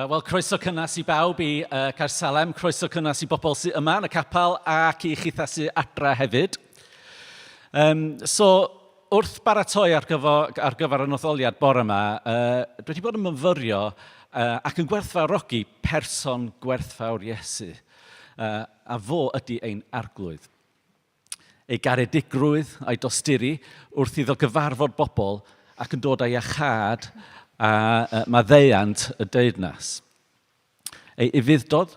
Wel, croeso cynnes i bawb i Caersalem, croeso cynnes i bobl sydd yma yn y capel ac i chitha sydd adra hefyd. So, wrth baratoi ar gyfer, ar gyfer y noddoliad bore yma, dwi wedi bod yn myfyrio ac yn gwerthfawrogi person gwerthfawr Iesu, a fo ydy ein arglwydd. Ei garedigrwydd a'i dosturi wrth iddo gyfarfod bobl ac yn dod â iachâd a maddeuant y deyrnas. Ei ufudd-dod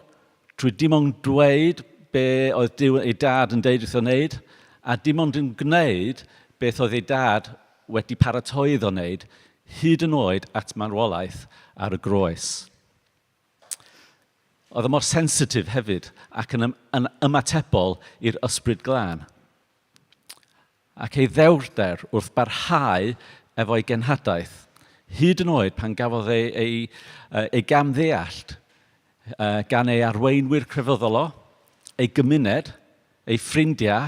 trwy dim ond dweud be oedd Duw ei dad yn deud wrtho wneud, a dim ond yn gwneud beth oedd ei dad wedi paratoi iddo wneud, hyd yn oed at marwolaeth ar y groes. Oedd o mor sensitif hefyd ac yn, yn ymatebol i'r ysbryd glân. Ac ei ddewrder wrth barhau efo'i genhadaeth, hyd yn oed pan gafodd ei, ei, ei gamddeallt gan ei arweinwyr crefyddol o, ei gymuned, ei ffrindiau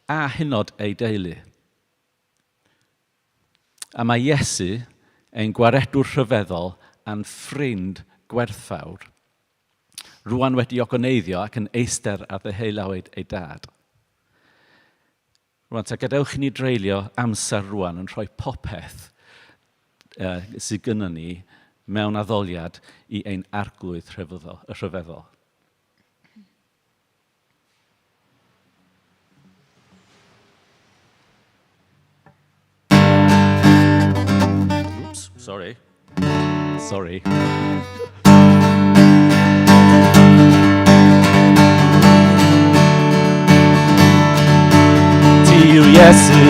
a hynod ei deulu. A mae Iesu, ein gwaredwr rhyfeddol a'n ffrind gwerthfawr, rwan wedi ogoneiddio ac yn eistedd ar ddeheulawyd ei dad. Rwan ta, gadewch i ni dreulio amser rwan yn rhoi popeth sydd gynnon ni mewn addoliad i ein arglwydd rhyfeddol. rhyfeddol. Oops, sorry. Sorry. Ti yw Iesu,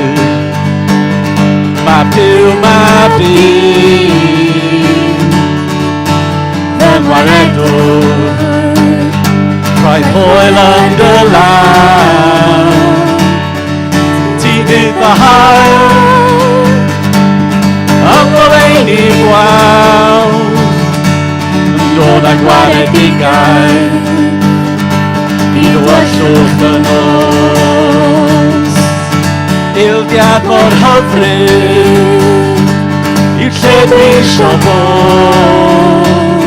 mab Duw, mab dyn, fy ngwaredwr. Rhaid hwyl yn dy law, ti fydd fy hael, yng ngoleuni gwael, yn dod â gwaredigaeth i dywyllwch y nos. Ildiad mor hyfryd yw lle dwi isio bod.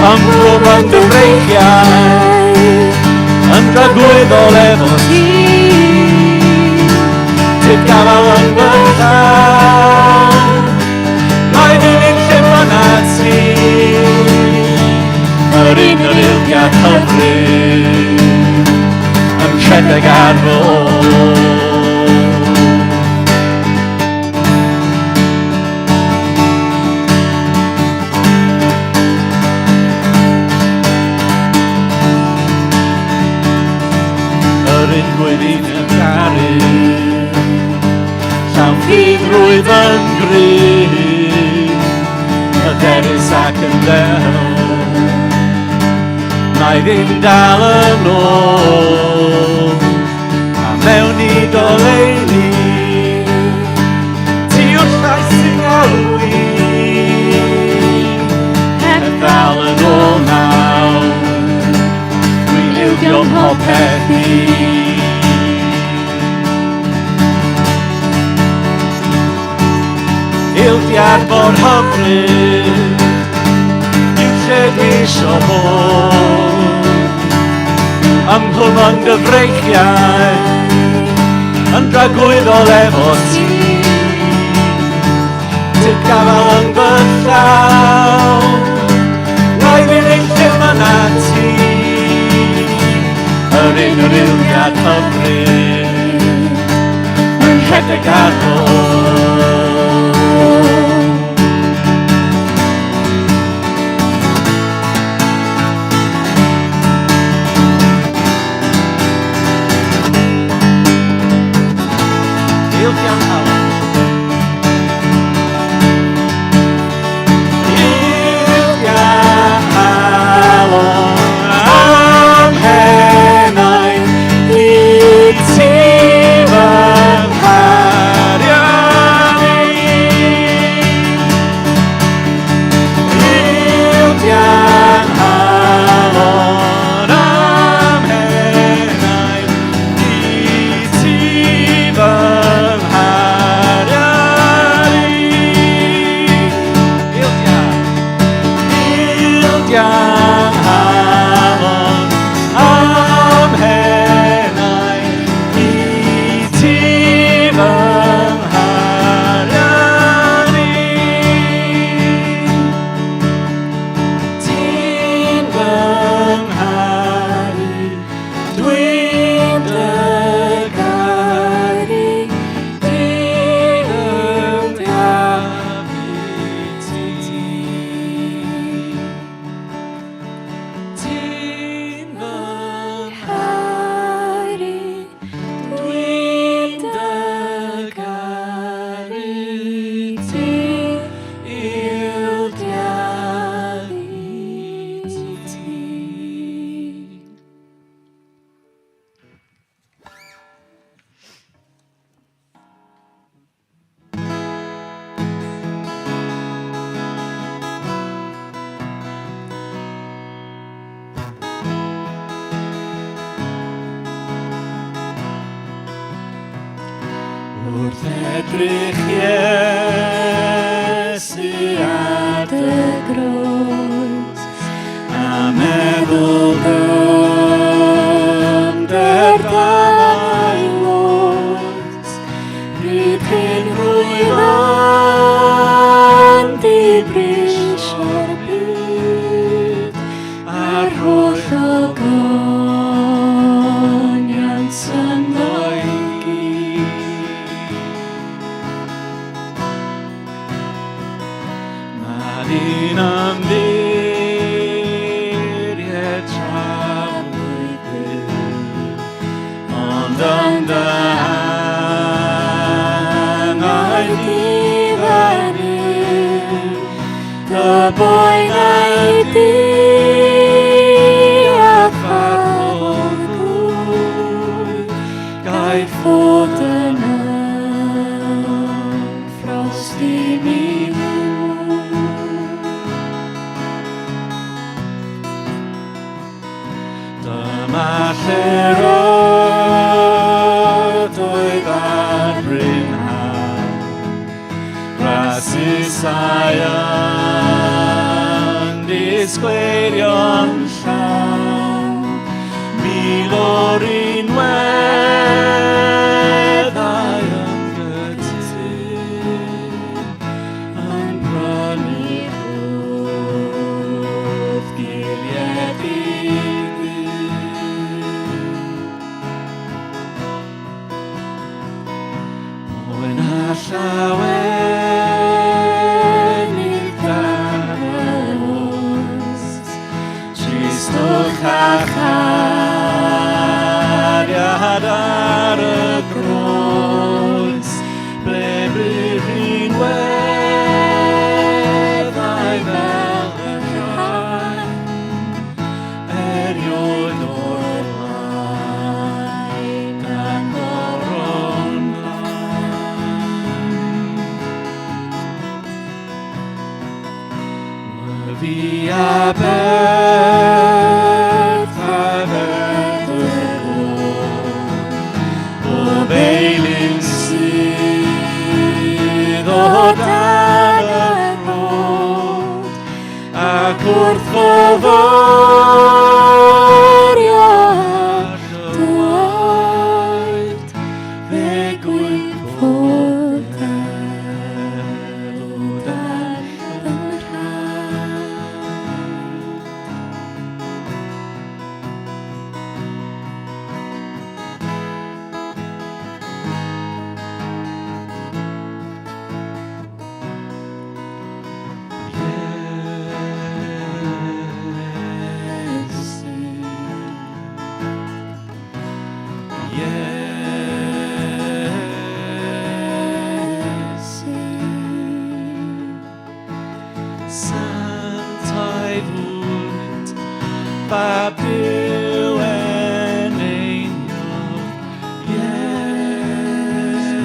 Ymhlwm yn dy freichiau, yn dragwyddol efo ti. Ti'n gafael yn fy llaw, mae ddilyn lle bynnag ti. Yr un yr ildiad hyfryd, yn rhedeg ar fy ôl. Yr un gwyddi'n y caru, llawn ffydd rwyf yn gryf, hyderus ac yn ddewr. Mae ddim dal yn ôl, a mewn i doleini, Ti yw'r llais sy'n galw i Heb ddal yn ôl nawr Dwi'n ildio popeth i Ildiad mor hyfryd Yw lle dwi isio bod Ynghlwm yn dy freichiau Yn dragwyddol efo ti Ti'n gafael yn fy llaw Na i ddilyn lle ma na ti Yr un yr eiliad hyfryd Yn rhedeg ar fy ôl. Diolch iawn, Alan. Diolch iawn, Alan, am henaid i ti fy nghariad i. Edrych Iesu ar dy groes, a meddwl dyfnder dy loes, pryd hyn rwyf yn dibris o'r byd, a'r holl ogoniant ynddo i gyd. Mae'n un ymddiried tra fwy byw, ond yn dy angau difyrru, dy boen a'i diall farwol glwyf, gaeth fod yn ymffrost i mi fwy. Dyma lle'r ydoedd ar brynhawn, grasusau yn disgleirio'n llawn, mil o'r unweddau yn gytûn, yn prynu rhwth giliedig dyn. Mwy na llawenydd dan yr oes, tristwch a chariad ar y groes, ble bu rhinweddau fel y rhain, erioed o'r blaen gan goron lai. Myfi a Bertha Fedwr, bob eilun sydd o dan y rhod, ac wrth fyfyrio ar dy waed, fe gwympodd elw dan fy nhraed. Iesu, Iesu, Sanctaidd wyt, Fab Duw eneiniog, Iesu.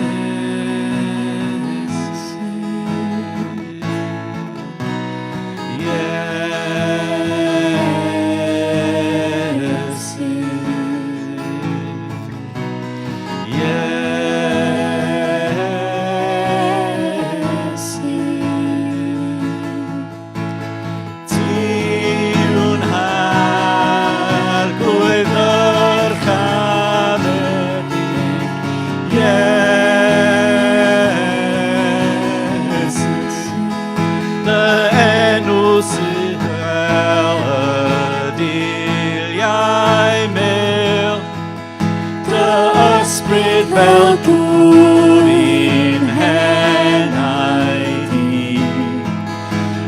Iesu. Iesu. Ti yw'n harglwydd ddyrchafedig, Iesu. Dy enw sydd fel y diliau mel, dy ysbryd fel dŵr i'n henaid i.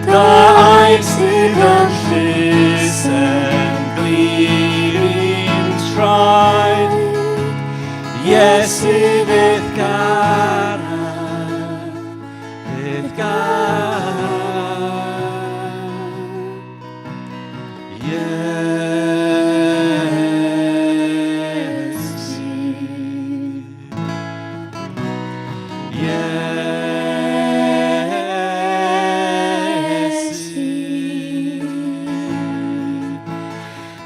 Dy air sydd yn llys yn glir i'n traed, Iesu fydd garaf, fydd garaf. Iesu. Iesu.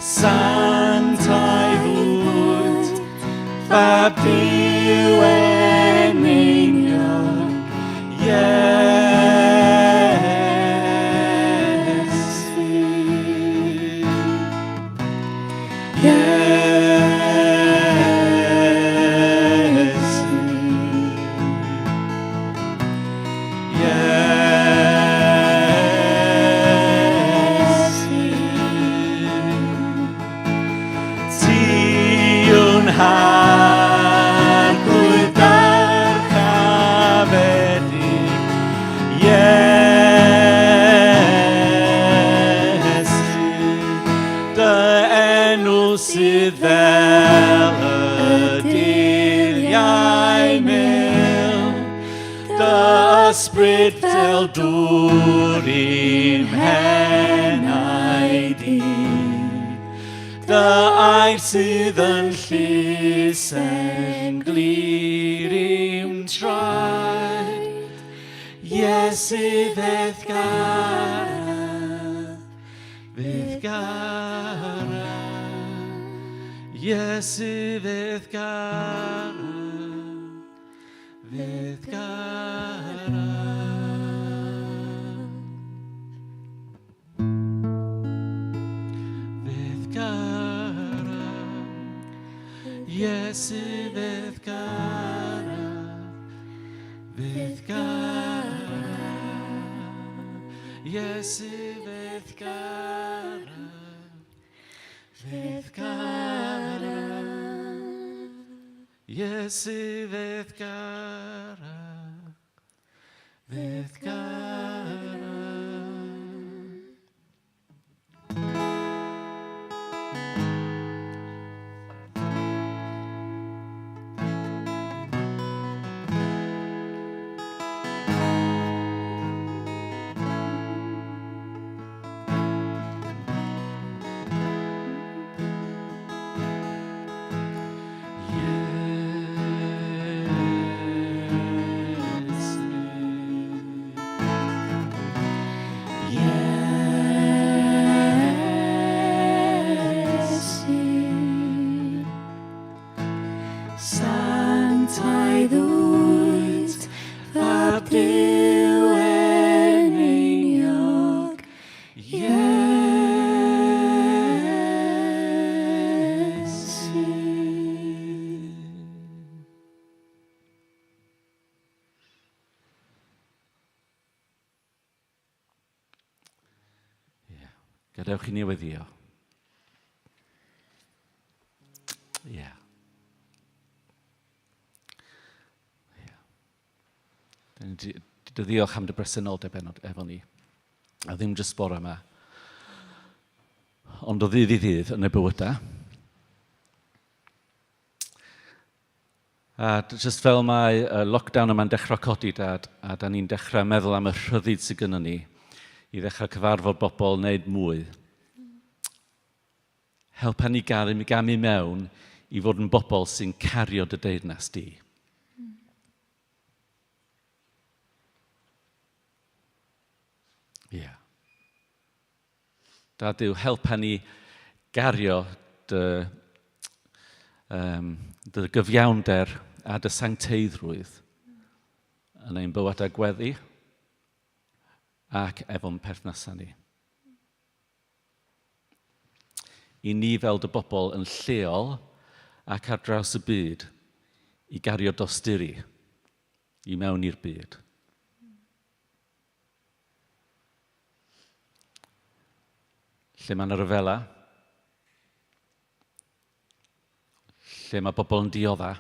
Sanctaidd wyt, Fab Duw eneiniog. enw sydd fel y diliau mil, dy ysbryd fel dŵr i'm henaid i. Dy air sydd yn llysen glir i'm traed, Iesu fe'th garaf, fe'th garaf, Iesu fe'th garaf, fe'th garaf. Fe'th garaf, Iesu fe'th garaf, fe'th garaf, Iesu fe'th garaf, fe'th garaf, Iesu fe'th garaf, fe'th garaf. Sanctaidd wyt, Fab Duw eneiniog, Iesu. Yeah. Gadewch i ni weddio. Ie. Yeah. Yeah. Da ni dy ddiolch am dy bresenoldeb efo ni. A ddim jyst bore yma. Ond o ddydd i ddydd yn y bywydau. A jyst fel mae y lockdown yma'n dechrau codi, Dad, a da ni'n dechrau meddwl am y rhyddid sydd gynnon ni i ddechrau cyfarfod bobl, wneud mwy. Helpa ni gael i gamu mewn i fod yn bobl sy'n cario dy deyrnas di. Ie. Yeah. Dad Duw, helpa ni gario dy, um, dy gyfiawnder a dy sancteiddrwydd yn ein bywydau gweddi ac efo'n perthnasau ni. I ni fel dy bobl yn lleol ac ar draws y byd i gario dosturi i mewn i'r byd. Lle mae yna ryfela, lle mae bobl yn diodda,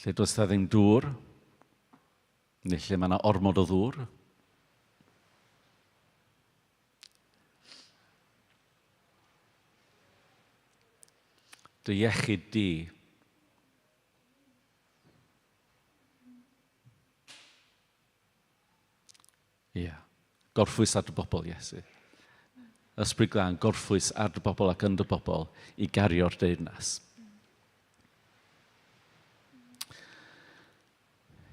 lle does na ddim dŵr, neu lle mae yna ormod o ddŵr. Dy iechyd di. Ie. Yeah. Gorffwys ar dy bobl, Iesu. Ysbryd Glân, gorffwys ar dy bobl ac yn dy bobl i gario'r deyrnas.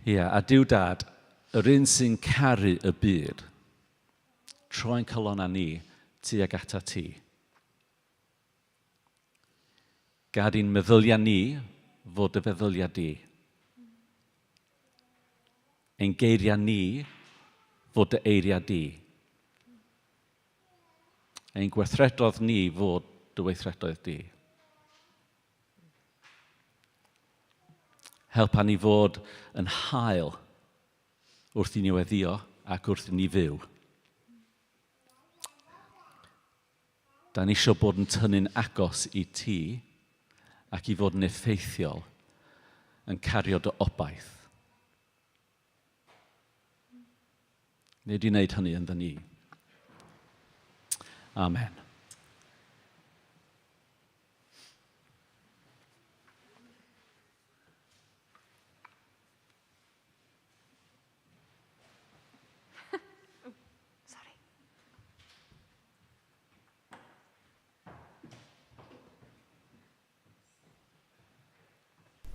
Ie, yeah, a Duw Dad, yr un sy'n caru y byd, troi'n calonnau ni tuag ata ti. Gad i'n meddyliau ni fod dy feddyliau di. Ein geiriau ni fod dy eiriau di. Ein gweithredoedd ni fod dy weithredoedd di. Helpa ni fod yn hael wrth i ni weddio ac wrth i ni fyw. Da ni eisiau bod yn tynnu'n agos i ti ac i fod yn effeithiol yn cario dy obaith. Neu di wneud hynny ynddyn ni. Amen.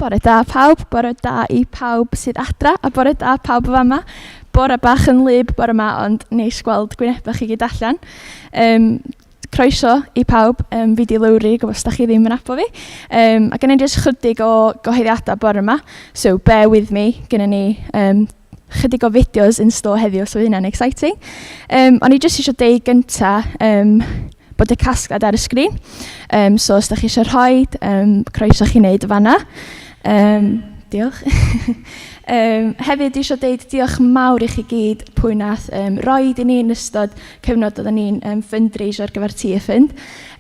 Bore da pawb, bore da i pawb sydd adra, a bore da pawb o fama. Bore bach yn wlyb bore yma, ond neis gweld gwynebau chi gyd allan. Um, croeso i pawb, um, fi di Lowri, gwybod os da chi ddim yn abo fi. Um, a gen i jyst chydig o gyhoeddiadau bore yma, so bear with me, gen ni um, chydig o fideos in store heddiw, so hynna'n exciting. Um, o'n i jyst eisiau deud gynta um, bod y casgliad ar y sgrin. Um, so os da chi eisiau rhoi, um, croeso chi wneud y fanna. Um, diolch. um, hefyd eisiau deud diolch mawr i chi gyd pwy nath um, roed i ni yn ystod cyfnod oedden ni'n um, fundraiser ar gyfer Tea Fund.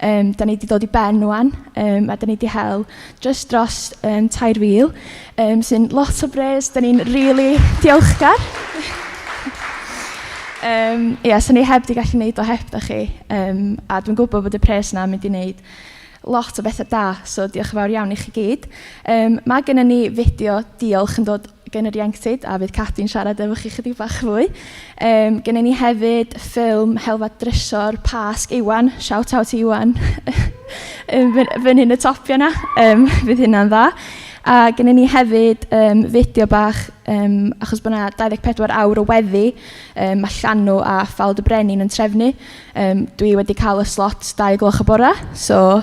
Um, da ni wedi dod i ben wan, um, a da ni wedi hel just dros um, 3,000, um, sy'n lot o bres, da ni'n really diolchgar. um, ia, so ni heb di gallu gwneud o heb da chi, um, a dwi'n gwybod bod y pres yna mynd i wneud lot o bethau da, so diolch yn fawr iawn i chi gyd. Um, mae gennym ni fideo diolch yn dod gen yr ieuenctid, a fydd Cadi'n siarad efo chi chydig bach fwy. Um, gennym ni hefyd ffilm Helfa Drysor Pasg Iwan, shout out i Iwan, fan hyn y topio yna, um, fydd hynna'n dda. A gennym ni hefyd um, fideo bach, um, achos bod yna 24 awr o weddi, um, mae Llanw a Ffald y Brenin yn trefnu. Um, dwi wedi cael y slot 2 gloch y bore, so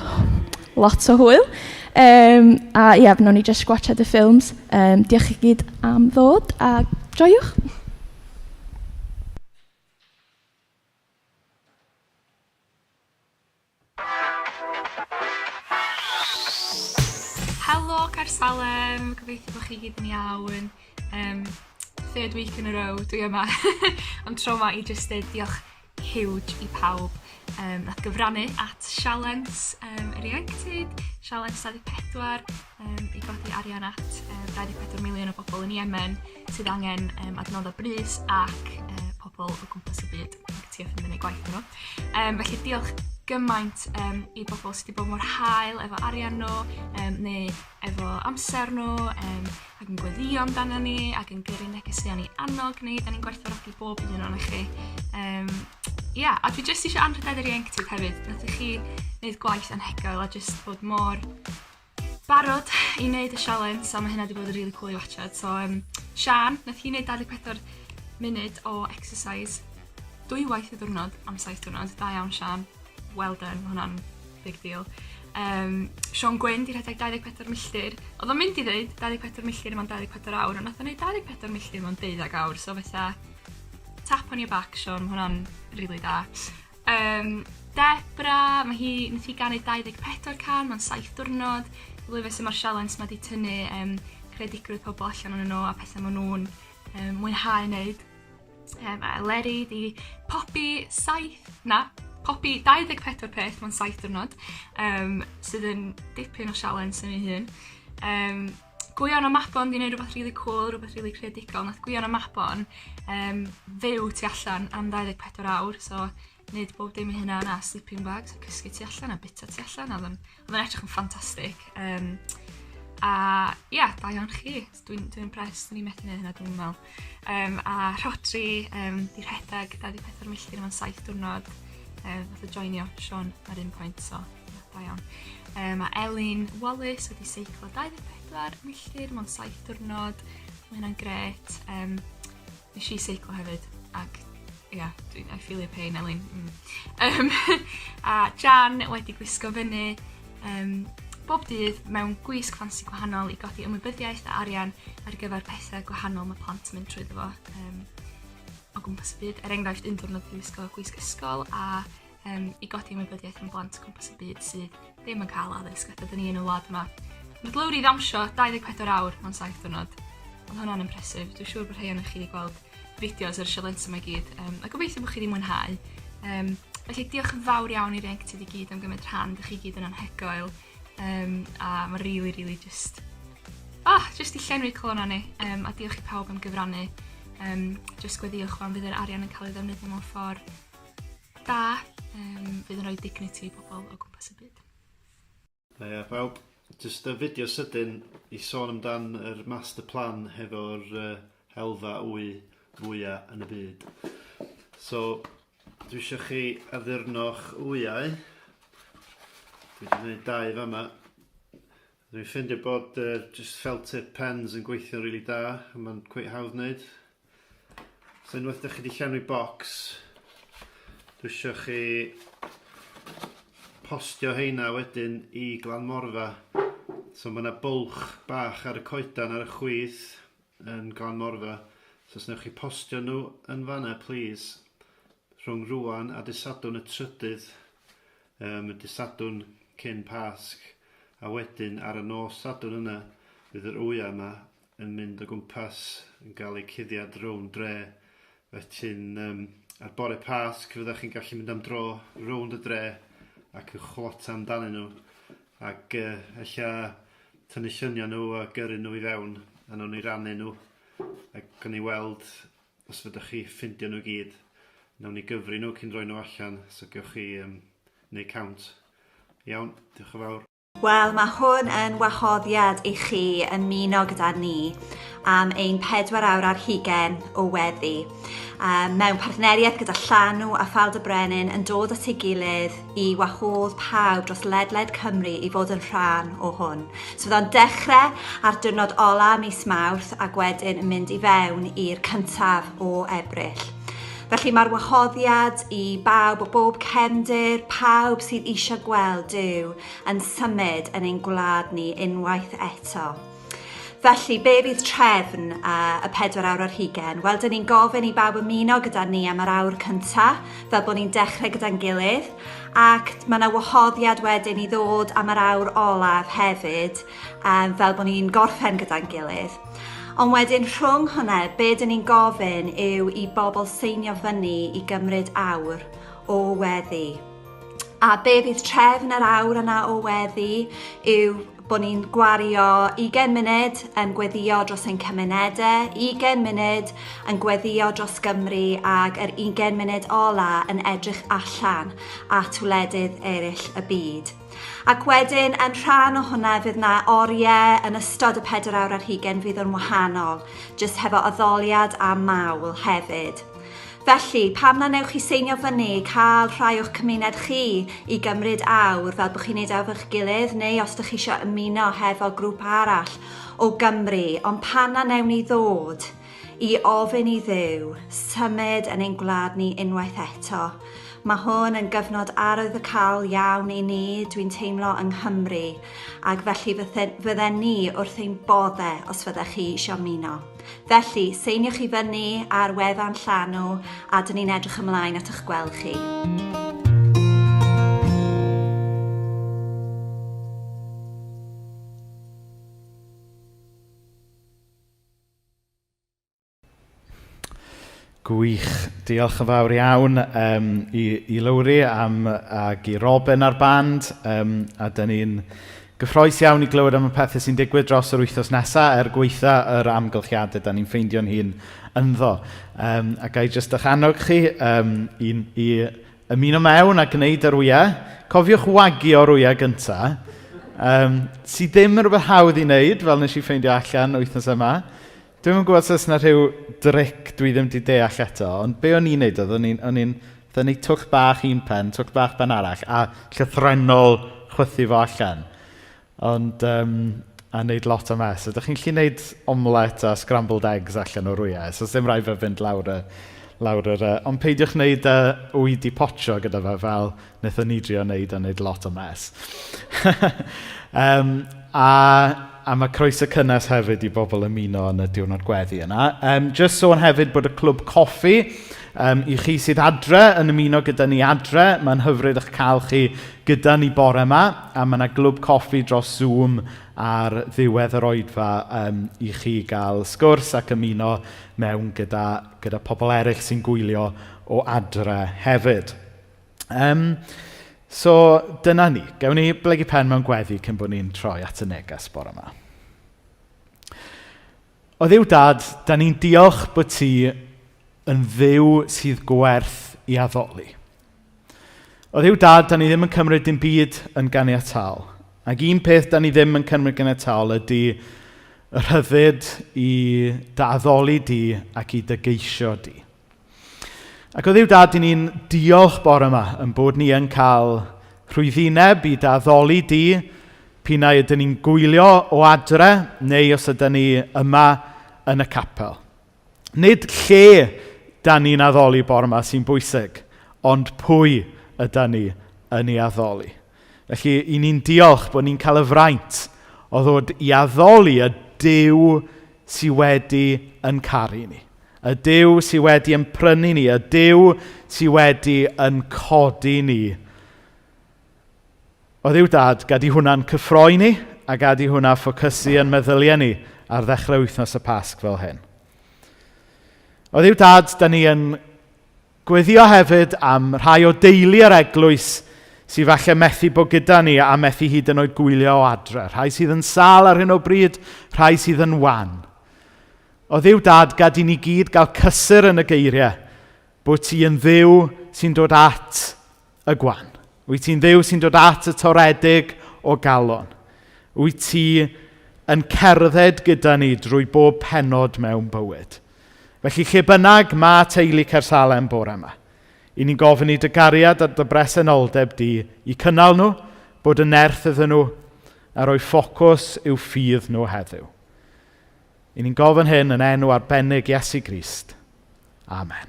lot o hwyl. Um, a ia, yeah, wnawn ni just gwatchad y ffilms. Um, diolch i gyd am ddod a joiwch! Helo Caersalem, gobeithio bod chi gyd yn iawn. Um, third week in a row dwi yma. Ond tro 'ma i jyst deud diolch huge i pawb um, nath gyfrannu at sialens um, yr ieuenctid, sialens 24, um, i godi arian at um, 24 miliwn o bobl yn Yemen sydd angen um, adnoddau brys ac uh, pobl o gwmpas y byd ac TF yn mynd eu gwaith nhw. Um, felly diolch gymaint um, i bobl sydd wedi bod mor hael efo arian nhw um, neu efo amser nhw um, ac yn gweddïo amdano ni ac yn gyrru negeseuon i annog ni. Da ni'n gwerthfawrogi bob un ohonoch chi. Um, yeah, a dwi jyst eisiau anrhydeddu'r ieuenctid hefyd. Nathoch chi wneud gwaith anhygoel a jyst bod mor barod i wneud y sialens a mae hynna wedi bod yn really cool i watchad. So, um, Sian, nath hi wneud 24 munud o exercise dwywaith y diwrnod am 7 diwrnod. Da iawn, Sian. Well done, ma' hwnna'n big deal. Um, Siôn Gwyn 'di rhedeg 24 milltir. Oedd o'n mynd i ddeud 24 milltir mewn 24 awr, ond nath o'n neud 24 milltir mewn 12 awr, so fatha tap on your back Siôn, ma' hwnna'n rili da. Um, Debra, mae hi, nath hi ganu 24 can mewn 7 diwrnod. Lyfio sut mae'r sialens 'ma 'di tynnu um, creadigrwydd pobl allan ohonyn nhw a pethau maen nhw'n um, mwynhau wneud. Um, a Eleri 'di pobi saith, na, pobi 24 peth mewn 7 diwrnod, um, sydd yn dipyn o sialens yn ei hun. Um, Gwion a Mabon 'di neud rhywbeth really cool, rhywbeth really creadigol. Nath Gwion a Mabon um, fyw tu allan am 24 awr, so neud bob dim i hynna a sleeping bags a cysgu tu allan a bita tu allan a oedd o'n edrych yn ffantastig. Um, a ia, yeah, da iawn chi. Dwi'n dwi impressed, o'n i'n methu neud hynna dwi'n meddwl. Um, a Rhodri um, di rhedeg 24 milltir mewn 7 diwrnod. Um, nath o joinio Sean ar un pwynt, so yeah, da iawn. Um, a Elin Wallace wedi seiclo 24 milltir mewn 7 diwrnod. Mae hynna'n gret. Um, nes i seiclo hefyd, ac ia, yeah, dwi'n I feel your pain Elin. Mm. Um, a Jan wedi gwisgo fyny um, bob dydd mewn gwisg ffansi gwahanol i godi ymwybyddiaeth a arian ar gyfer pethau gwahanol mae plant yn mynd trwyddo fo um, o gwmpas y byd. Er enghraifft, un diwrnod i wisgo gwisg ysgol a um, i godi ymwybyddiaeth am blant o gwmpas y byd sydd ddim yn cael addysg fatha 'dyn ni yn y wlad yma. Nath Lowri ddawnsio 24 awr mewn 7 diwrnod. Oedd hwnna'n impressive. Dwi'n siŵr bod rhai ohonoch chi wedi gweld fideos ar y sialens yma i gyd. Um, a gobeithio bod chi wedi mwynhau. Um, felly diolch yn fawr iawn i'r ieuenctid i gyd am gymryd rhan. Dych chi gyd yn anhygoel. Um, a mae really, really just... Ah, just i llenwi clona ni. Um, a diolch i pawb am gyfrannu. Um, just gweddiwch fan fydd yr arian yn cael ei ddefnyddio mewn ffordd da, um, fydd yn rhoi dignity i bobl o gwmpas y byd. Haia pawb. Jyst y fideo sydyn i sôn amdan yr master plan hefo'r uh, helfa wy fwya yn y byd. So, dwi eisiau chi addurno'ch wyau. Dwi wedi gwneud dau fama. Dwi'n ffeindio bod uh, just felt tip pens yn gweithio'n rili really da, a mae'n cweit hawdd wneud. So unwaith ydych chi wedi llenwi bocs, dwi eisiau chi postio heina wedyn i Glan Morfa. So mae yna bwlch bach ar y coedan ar y chwith yn Glan Morfa. So os wnewch chi postio nhw yn fanna, please, rhwng rwan a dydd Sadwrn y trydydd, yym, y dydd Sadwrn cyn Pasg, a wedyn ar y nos Sadwrn yna, fydd yr wyau yma yn mynd o gwmpas yn gael eu cuddiad rownd dre. Felly'n, yym, ar bore Pasg fyddech chi'n gallu mynd am dro rownd y dre ac yn chwilota amdanyn nhw, ac yy, ella tynnu lluniau nhw a gyrru nhw i fewn, a wnawn ni rannu nhw, ac gawn ni weld Os fedrwch chi ffindio nhw i gyd, wnawn ni gyfri nhw cyn rhoi nhw allan, so gewch chi um, neud count. Iawn, diolch yn fawr. Wel, mae hwn yn wahoddiad i chi ymuno gyda ni am ein pedwar awr ar hugen o weddi. Um, mewn partneriaeth gyda Llanw a Ffald y Brenin yn dod at ei gilydd i wahodd pawb dros ledled Cymru i fod yn rhan o hwn. So fydd o'n dechrau ar diwrnod ola mis Mawrth ac wedyn yn mynd i fewn i'r cyntaf o Ebrill. Felly mae'r wahoddiad i bawb o bob cefndir, pawb sydd eisiau gweld Duw yn symud yn ein gwlad ni unwaith eto. Felly, be fydd trefn uh, y pedwar awr ar hugen? Wel, dyn ni'n gofyn i bawb ymuno gyda ni am yr awr cynta, fel bod ni'n dechrau gyda'n gilydd, ac mae yna wahoddiad wedyn i ddod am yr awr olaf hefyd, um, fel bod ni'n gorffen gyda'n gilydd. Ond wedyn rhwng hwnna, be dyn ni'n gofyn yw i bobl seinio fyny i gymryd awr o weddi. A be fydd trefn yr awr yna o weddi yw bod ni'n gwario 20 munud yn gweddio dros ein cymunedau, 20 munud yn gweddio dros Gymru ac yr 20 munud ola yn edrych allan at wledydd eraill y byd. Ac wedyn, yn rhan o hwnna, fydd na oriau yn ystod y 4 awr ar hugen fydd yn wahanol, jyst hefo addoliad a mawl hefyd. Felly, pam na newch chi seinio fyny, cael rhai o'ch cymuned chi i gymryd awr, fel bod chi'n neud awr efo'ch gilydd, neu os ydych chi eisiau ymuno hefo grŵp arall o Gymru, ond pan na newn ni ddod i ofyn i Dduw symud yn ein gwlad ni unwaith eto. Mae hwn yn gyfnod arwyddocaol iawn i ni, dwi'n teimlo, yng Nghymru, ac felly fydden ni wrth ein bodde os fyddech chi eisiau ymuno. Felly, seiniwch i fyny ar wefan Llanw a dyn ni'n edrych ymlaen at eich gweld chi. Gwych. Diolch yn fawr iawn um, i, i Lowri am, ac i Robin a'r band. Um, a dyn ni'n gyffroes iawn i glywed am y pethau sy'n digwydd dros yr wythnos nesaf er gweitha yr amgylchiadau da ni'n ffeindio'n hun ynddo. Um, a ga i jyst eich annog chi um, i, i ymuno mewn a gwneud yr wyau. Cofiwch wagio'r wyau gyntaf, um, sydd ddim yn rhywbeth hawdd i wneud, fel nes i ffeindio allan wythnos yma. Dwi'm yn gwybod os oes 'na rhyw dric dwi ddim 'di deall eto, ond be o'n i'n neud oedd o'n i'n o'n i'n fatha neud twll bach un pen, twll bach pen arall, a llythrennol chwythu fo allan. Ond, um, a neud lot o mess. Ydych chi'n gallu neud omelette a scrambled eggs allan o'r wyau, so ddim rhaid fe fynd lawr y, lawr yr... Uh, ond peidiwch wneud uh, wy di potsio gyda fe fel wnaethon ni drio wneud a wneud lot o mess. um, a, a mae croeso cynnes hefyd i bobl ymuno yn y diwrnod gweddi yna. Um, just sôn hefyd bod y clwb coffi um, i chi sydd adre yn ymuno gyda ni adre. Mae'n hyfryd eich cael chi gyda ni bore yma a mae yna glwb coffi dros Zoom ar ddiwedd yr oedfa um, i chi gael sgwrs ac ymuno mewn gyda, gyda pobl eraill sy'n gwylio o adre hefyd. Um, so, dyna ni. Gewn ni blygu pen mewn gweddi cyn bod ni'n troi at y neges bore yma. O Dduw Dad, da ni'n diolch bod ti yn Dduw sydd gwerth i addoli. O Dduw Dad, da ni ddim yn cymryd dim byd yn ganiataol. Ac un peth da ni ddim yn cymryd ganiataol ydy y rhyddid i dy addoli di ac i dy geisio di. Ac o Dduw Dad, dyn ni'n diolch bore yma yn bod ni yn cael rhwyddineb i dy addoli di, p'un ai ydyn ni'n gwylio o adre neu os ydyn ni yma yn y capel. Nid lle da ni'n addoli bore yma sy'n bwysig, ond pwy ydan ni yn ei addoli. Felly, i ni'n diolch bod ni'n cael y fraint o ddod i addoli y Duw sydd wedi yn caru ni. Y Duw sydd wedi yn prynu ni, y Duw sydd wedi yn codi ni. O Dduw Dad, gad i hwnna'n cyffroi ni a gad i hwnna ffocysu yn meddyliau ni ar ddechrau wythnos y Pasg fel hyn. O Dduw Dad, da ni yn gweddio hefyd am rhai o deulu yr eglwys sydd falle methu bod gyda ni a methu hyd yn oed gwylio o adre. Rhai sydd yn sâl ar hyn o bryd, rhai sydd yn wan. O Dduw Dad, gad i ni gyd gael cysur yn y geiriau bod ti yn Dduw sy'n dod at y gwan. Wyt ti'n Dduw sy'n dod at y toredig o galon. Wyt ti yn cerdded gyda ni drwy bob pennod mewn bywyd. Felly lle bynnag mae teulu Caersalem bore yma, i ni'n gofyn i dy gariad a dy bresenoldeb di i cynnal nhw, bod yn nerth iddyn nhw, a rhoi ffocws i'w ffydd nhw heddiw. I ni'n gofyn hyn yn enw arbennig Iesu Grist. Amen.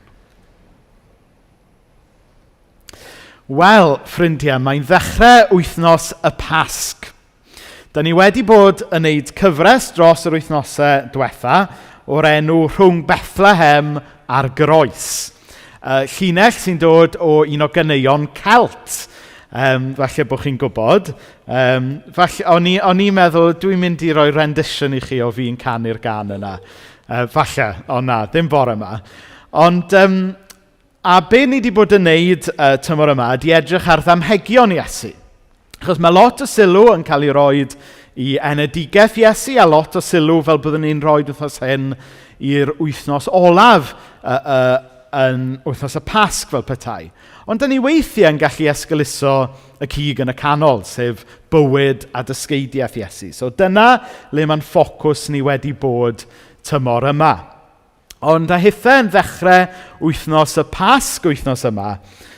Wel, ffrindiau, mae'n ddechrau wythnos y Pasg. Da ni wedi bod yn neud cyfres dros yr wythnosau diwetha o'r enw Rhwng Bethlehem a'r Groes. Llinell sy'n dod o un o ganeuon Celt. Falle bod chi'n gwybod. Falle, o'n i, o'n i'n meddwl, dwi'n mynd i roi rendition i chi o fi'n canu'r gan yna. Falle, ond na, ddim bore yma. Ond, a be ni wedi bod yn neud tymor yma ydy edrych ar ddamhegion Iesu. Achos mae lot o sylw yn cael ei roed i enedigaeth Iesu a lot o sylw fel byddwn ni'n rhoi wythnos hyn i'r wythnos olaf yn wythnos y Pasg fel petai. Ond da ni weithiau yn gallu esgeuluso y cig yn y canol, sef bywyd a dysgeidiaeth Iesu. So dyna le mae'n ffocws ni wedi bod tymor yma. Ond a hithau yn ddechrau wythnos y Pasg wythnos yma,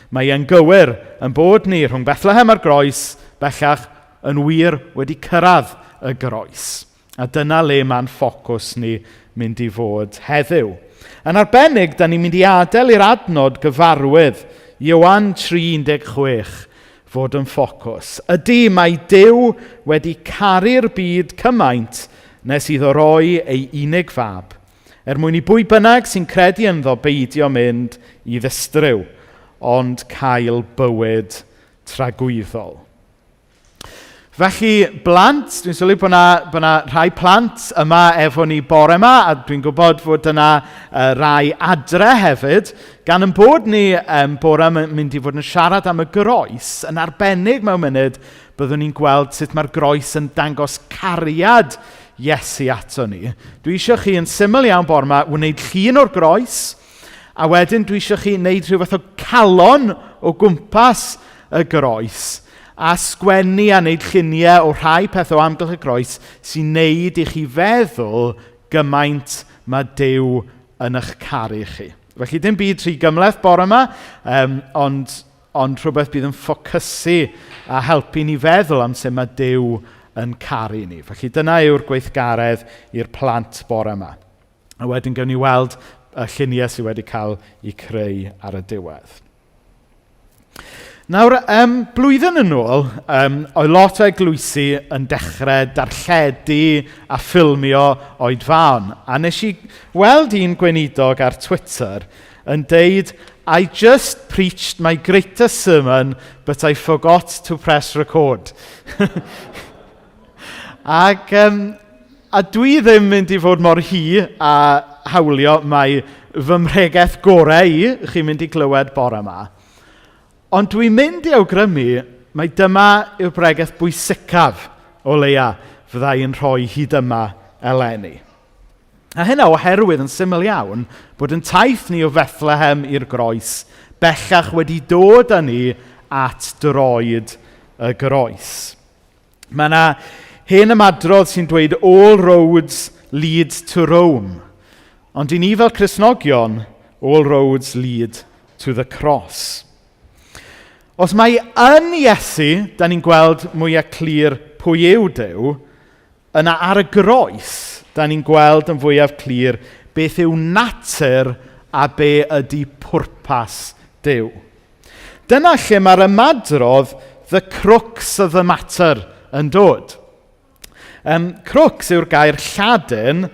mae e'n gywir yn bod ni rhwng Bethlehem a'r groes bellach yn wir wedi cyrraedd y groes. A dyna le mae'n ffocws ni mynd i fod heddiw. Yn arbennig, da ni'n mynd i adael i'r adnod gyfarwydd Ioan 3:16 fod yn ffocws. Ydy, mae Duw wedi caru'r byd cymaint nes iddo roi ei unig fab, er mwyn i bwy bynnag sy'n credu ynddo beidio mynd i ddistryw, ond cael bywyd tragwyddol. Felly, blant, dwi'n sylwi bod yna, bod yna rhai plant yma efo ni bore yma, a dwi'n gwybod fod yna rai adre hefyd, gan yn bod ni bore yma mynd i fod yn siarad am y groes, yn arbennig mewn munud, byddwn ni'n gweld sut mae'r groes yn dangos cariad Iesu ato ni. Dwi eisiau chi yn syml iawn bore yma wneud llun o'r groes, a wedyn dwi eisiau chi wneud rhyw fath o calon o gwmpas y groes, a sgwennu a wneud lluniau o rhai pethau o amgylch y groes sy'n wneud i chi feddwl gymaint mae Duw yn eich caru chi. Felly dim byd rhy gymhleth bore yma, ond rhywbeth bydd yn ffocysu a helpu ni feddwl am sut mae Duw yn caru ni. Felly dyna yw'r gweithgaredd i'r plant bore yma. A wedyn gawn ni weld y lluniau sydd wedi cael eu creu ar y diwedd. Nawr, blwyddyn yn ôl, oedd lot o eglwysi yn dechrau darlledu a ffilmio oedfaon. A nes i weld un gweinidog ar Twitter yn deud, I just preached my greatest sermon, but I forgot to press record. Ac, a dwi ddim mynd i fod mor hy a hawlio mai fy mhregeth gorau i, chi'n mynd i glywed bore yma. Ond dwi'n mynd i awgrymu mai dyma yw'r bregeth bwysicaf o leia fydda i'n rhoi hyd yma eleni. A hynna oherwydd yn syml iawn bod yn taith ni o Fethlehem i'r groes bellach wedi dod â ni at droed y groes. Mae yna hen ymadrodd sy'n dweud all roads lead to Rome. Ond i ni fel Cristnogion, all roads lead to the cross. Os mae yn Iesu, da ni'n gweld mwyaf clir pwy yw Duw, yna ar y groes, da ni'n gweld yn fwyaf clir beth yw natur a be ydy pwrpas Duw. Dyna lle mae'r ymadrodd the crux of the matter yn dod. Crux yw'r gair Lladin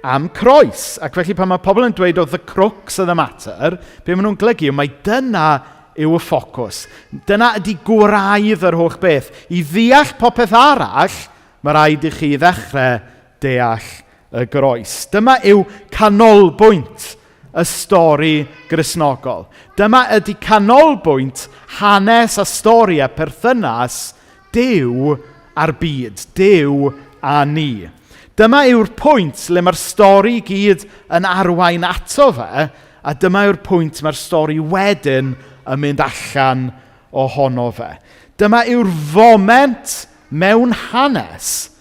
am croes. Ac felly pan mae pobl yn dweud o the crux of the matter, be maen nhw'n golygu yw mai dyna yw y ffocws. Dyna ydy gwraidd yr holl beth. I ddeall popeth arall, mae rhaid i chi ddechrau deall y groes. Dyma yw canolbwynt y stori Gristnogol. Dyma ydy canolbwynt hanes a stori a perthynas Duw a'r byd, Duw a ni. Dyma yw'r pwynt le mae'r stori i gyd yn arwain ato fe, a dyma yw'r pwynt mae'r stori wedyn yn mynd allan ohono fe. Dyma yw'r foment mewn hanes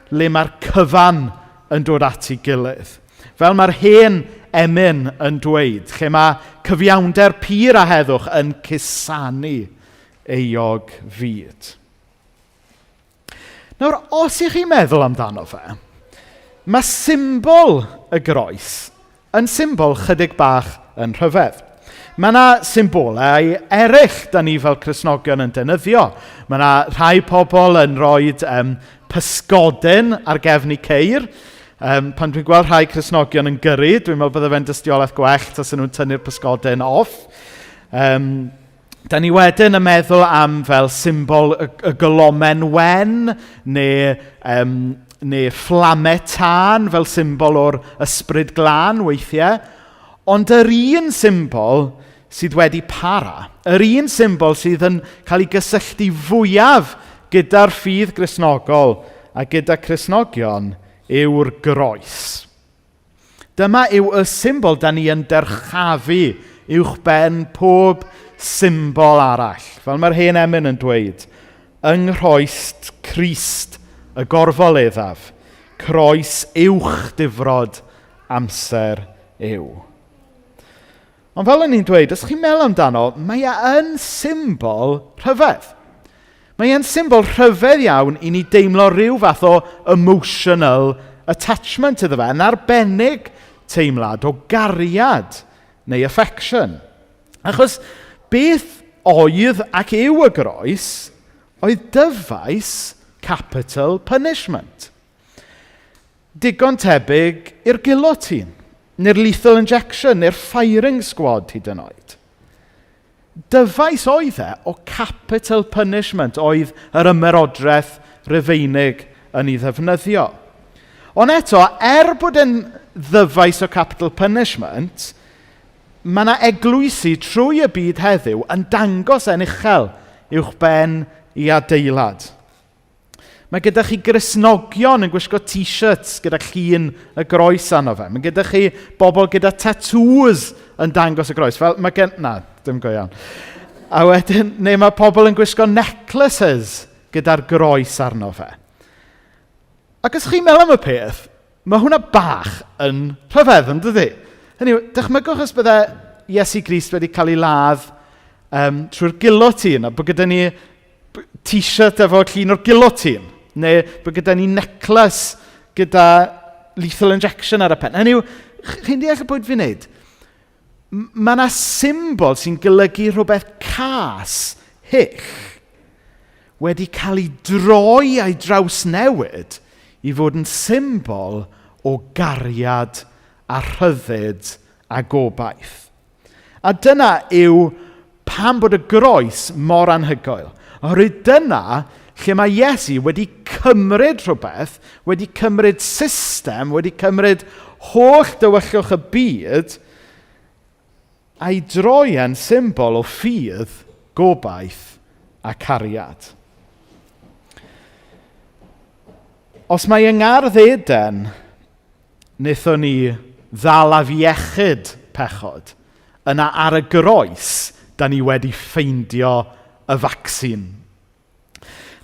le mae'r cyfan yn dod at ei gilydd. Fel mae'r hen emyn yn dweud, lle mae cyfiawnder pur a heddwch yn cusanu euog fyd. Nawr, os ych chi'n meddwl amdano fe, mae symbol y groes yn symbol chydig bach yn rhyfedd. Mae yna symbolau eraill da ni fel Cristnogion yn defnyddio. Mae yna rhai pobl yn rhoi pysgodyn ar gefn eu ceir. Pan dwi'n gweld rhai Cristnogion yn gyrru, dwi'n meddwl bydde fe'n dystiolaeth gwell tasen nhw'n tynnu'r pysgodyn off. Da ni wedyn yn meddwl am fel symbol y golomen wen neu fflamau tân fel symbol o'r ysbryd glân weithiau. Ond yr un symbol sydd wedi para, yr un symbol sydd yn cael ei gysylltu fwyaf gyda'r ffydd Gristnogol a gyda Cristnogion yw'r groes. Dyma yw y symbol da ni yn dyrchafu uwch ben pob symbol arall. Fel mae'r hen emyn yn dweud, yng nghroes Crist y gorfoleddaf, croes uwch difrod amser yw. Ond fel o'n i'n dweud, os chi'n meddwl amdano, mae e yn symbol rhyfedd. Mae e'n symbol rhyfedd iawn i ni deimlo rhyw fath o emotional attachment iddo fe, yn arbennig teimlad o gariad neu affection. Achos beth oedd ac yw y groes oedd dyfais capital punishment. Digon tebyg i'r guillotine, neu'r lethal injection, neu'r firing squad hyd yn oed. Dyfais oedd e o capital punishment oedd yr ymerodraeth Rufeinig yn ei ddefnyddio. Ond eto, er bod e'n ddyfais o capital punishment, mae yna eglwysi trwy y byd heddiw yn dangos e'n uchel uwch ben i adeilad. Mae gyda chi Gristnogion yn gwisgo t-shirts gyda llun y groes arno fe. Mae gyda chi bobl gyda tattoos yn dangos y groes. Fel, mae gen... Na, dim go iawn. A wedyn, neu mae pobl yn gwisgo necklaces gyda'r groes arno fe. Ac os chi'n meddwl am y peth, mae hwnna bach yn rhyfedd, yn dydi? Hynny yw, dychmygwch os bydde Iesu Grist wedi cael ei ladd trwy'r guillotine, a bod gyda ni t-shirt efo llun o'r guillotine, neu bod gyda ni necklace gyda lethal injection ar y pen. Hynny yw, chi'n deall y pwynt fi'n neud? Mae yna symbol sy'n golygu rhywbeth cas, hyll, wedi cael ei droi a'i drawsnewid i fod yn symbol o gariad a rhyddid a gobaith. A dyna yw pam bod y groes mor anhygoel. Oherwydd dyna lle mae Iesu wedi cymryd rhywbeth, wedi cymryd system, wedi cymryd holl dywyllwch y byd, a'i droi e'n symbol o ffydd, gobaith a cariad. Os mae yng Ngardd Eden wnaethon ni ddal afiechyd pechod, yna ar y groes, da ni wedi ffeindio y vaccine.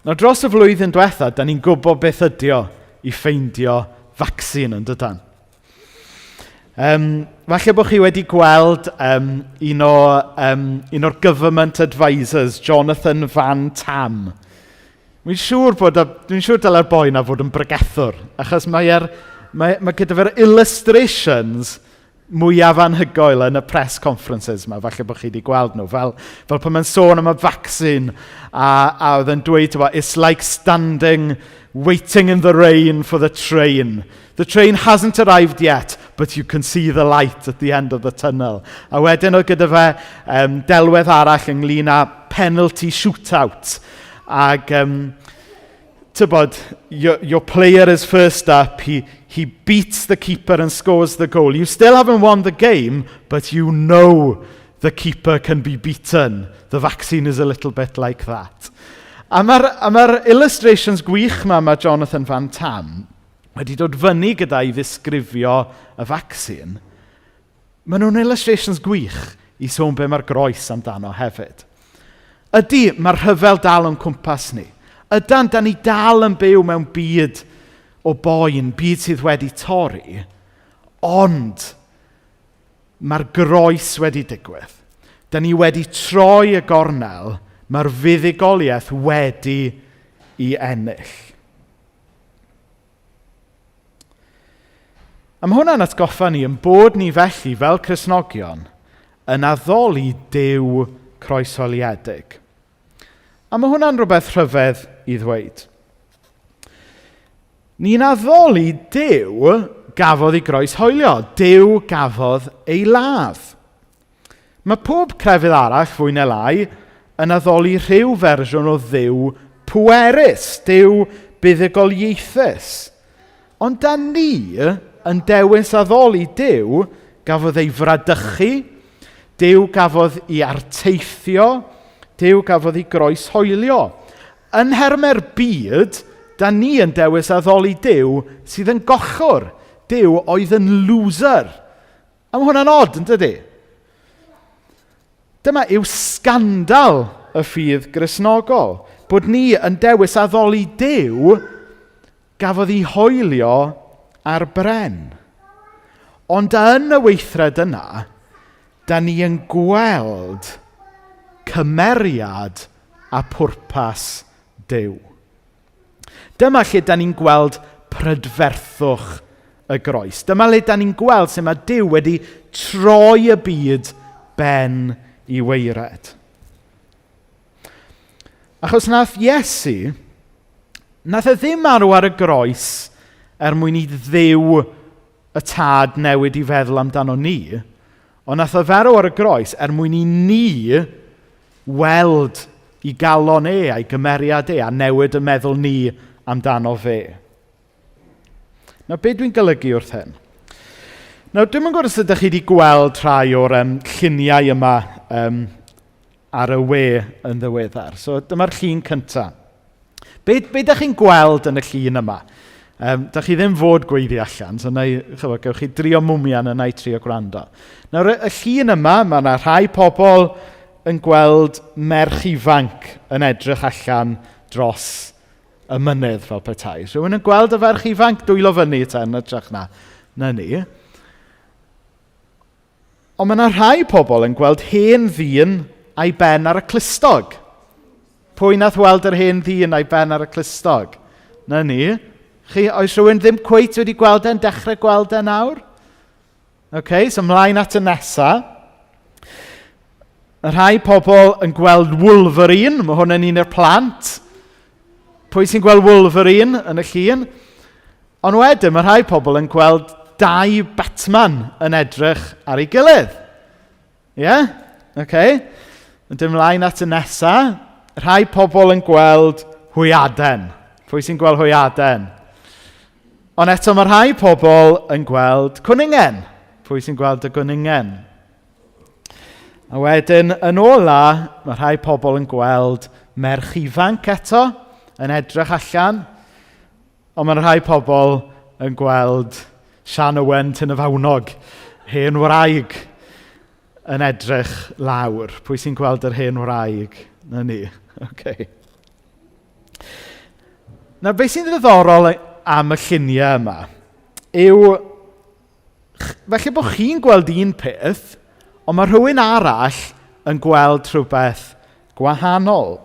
Nawr, dros y flwyddyn diwetha, da ni'n gwybod beth ydi o i ffeindio vaccine yn dydan. Um, falle bod chi wedi gweld um, un, o, um, un o'r government advisors, Jonathan Van Tam. Dwi'n siŵr, bod, dwi'n siŵr dyle'r boi na fod yn bregethwr, achos mae, er, mae, mae gyda fe'r illustrations mwyaf anhygoel yn y press conferences yma, falle bod chi wedi gweld nhw, fel, fel pan mae'n sôn am y vaccine, a, a oedd yn dweud, it's like standing, waiting in the rain for the train. The train hasn't arrived yet, but you can see the light at the end of the tunnel. A wedyn oedd gyda fe um, delwedd arall ynglyn â penalty shootout. Ac um, tybod, your, your player is first up, he, he beats the keeper and scores the goal. You still haven't won the game, but you know the keeper can be beaten. The vaccine is a little bit like that. A mae'r ma illustrations gwych ma mae Jonathan Van Tam wedi dod fyny gyda i ddisgrifio y vaccine. Maen nhw'n illustrations gwych i sôn be mae'r groes amdano hefyd. Ydy, mae'r rhyfel dal o'n cwmpas ni. Ydan, da ni dal yn byw mewn byd o boen, byd sydd wedi torri, ond mae'r groes wedi digwydd. Da ni wedi troi y gornel, mae'r fuddugoliaeth wedi i ennill. A mae hwnna'n atgoffa ni yn bod ni felly fel Cristnogion yn addoli Duw croeshoeliedig. A mae hwnna'n rhywbeth rhyfedd i ddweud. Ni'n addoli Duw gafodd ei groeshoelio, Duw gafodd ei ladd. Mae pob crefydd arall, fwy neu lai, yn addoli rhyw fersiwn o dduw pwerus, duw buddugoliaethus. Ond da ni yn dewis addoli Duw gafodd ei fradychu, Duw gafodd ei arteithio, Duw gafodd ei groeshoelio. Yn nhermau'r byd, da ni yn dewis addoli Duw sydd yn gollwr, Duw oedd yn loser. A mae hwnna'n od, yn dydy? Dyma yw sgandal y ffydd Gristnogol. Bod ni yn dewis addoli Duw gafodd ei hoelio ar bren. Ond yn y weithred yna, da ni yn gweld cymeriad a pwrpas Duw. Dyma lle da ni'n gweld prydferthwch y groes. Dyma le da ni'n gweld sut mae Duw wedi troi y byd ben i waered. Achos nath Iesu, nath e ddim marw ar y groes er mwyn i Dduw y tad newid i feddwl amdano ni, ond nath e farw ar y groes er mwyn i ni weld i galon e a'i gymeriad e a newid y meddwl ni amdano fe. Nawr, be dwi'n golygu wrth hyn? Nawr, dwi'm yn gwybod os ydych chi wedi gweld rhai o'r um, lluniau yma um, ar y we yn ddiweddar. So, dyma'r llun cyntaf. Be, be ydych chi'n gweld yn y llun yma? Um, da chi ddim fod gweiddi allan, so neu, chyfo, gewch chi drio mwmian yna i trio gwrando. Nawr, y llun yma, mae yna rhai pobl yn gweld merch ifanc yn edrych allan dros y mynydd fel petai. Rhywun yn gweld y ferch ifanc dwylo fyny te yn ytrach na, na ni. Ond mae yna rhai pobl yn gweld hen ddyn a'i ben ar y clustog. Pwy nath weld yr hen ddyn a'i ben ar y clustog? Na ni. Chi, oes rhywun ddim cweit wedi gweld e'n dechrau gweld e nawr? OK, so mlaen at y nesa. Mae rhai pobl yn gweld Wolverine, mae hwn yn un o'r plant. Pwy sy'n gweld Wolverine yn y llun? Ond wedyn, mae rhai pobl yn gweld dau Batman yn edrych ar ei gilydd. Ie? Yeah? OK. Yn dod ymlaen at y nesa. Rhai pobl yn gweld hwyaden. Pwy sy'n gweld hwyaden? Ond eto mae rhai pobl yn gweld cwningen. Pwy sy'n gweld y gwningen? A wedyn, yn ola, mae rhai pobl yn gweld merch ifanc eto, yn edrych allan. Ond mae rhai pobl yn gweld Sian Owen Tyn y Fawnog, hen wraig yn edrych lawr. Pwy sy'n gweld yr hen wraig? Na ni. Okay. Nawr, beth sy'n ddiddorol am y lluniau yma yw, falle bod chi'n gweld un peth, ond mae rhywun arall yn gweld rhywbeth gwahanol.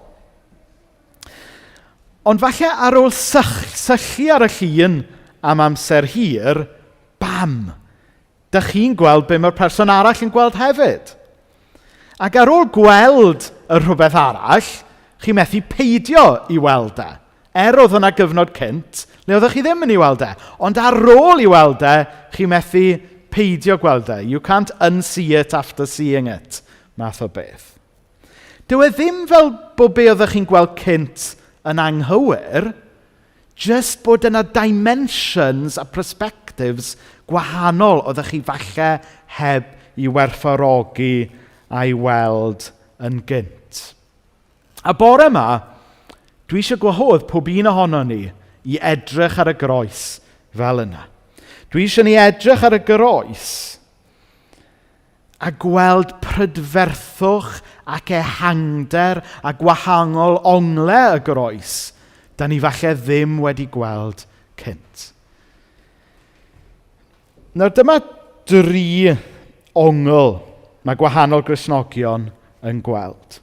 Ond falle ar ôl sych, syllu ar y llun am amser hir, bam! Dych chi'n gweld be mae'r person arall yn gweld hefyd. Ac ar ôl gweld y rhywbeth arall, chi methu peidio i weld e. Er oedd yna gyfnod cynt, le oeddech chi ddim yn ei weld e. Ond ar ôl i weld e, chi methu peidio gweld e. You can't unsee it after seeing it, math o beth. Dyw e ddim fel bod be oeddech chi'n gweld cynt yn anghywir, jyst bod yna dimensions a perspectives gwahanol oeddech chi falle heb i werthfawrogi a'i weld yn gynt. A bore yma, dwi eisiau gwahodd pob un ohono ni i edrych ar y groes fel yna. Dwi eisiau ni edrych ar y groes a gweld prydferthwch ac ehangder a gwahanol ongle y groes da ni falle ddim wedi gweld cynt. Nawr dyma dri ongl mae gwahanol Gristnogion yn gweld.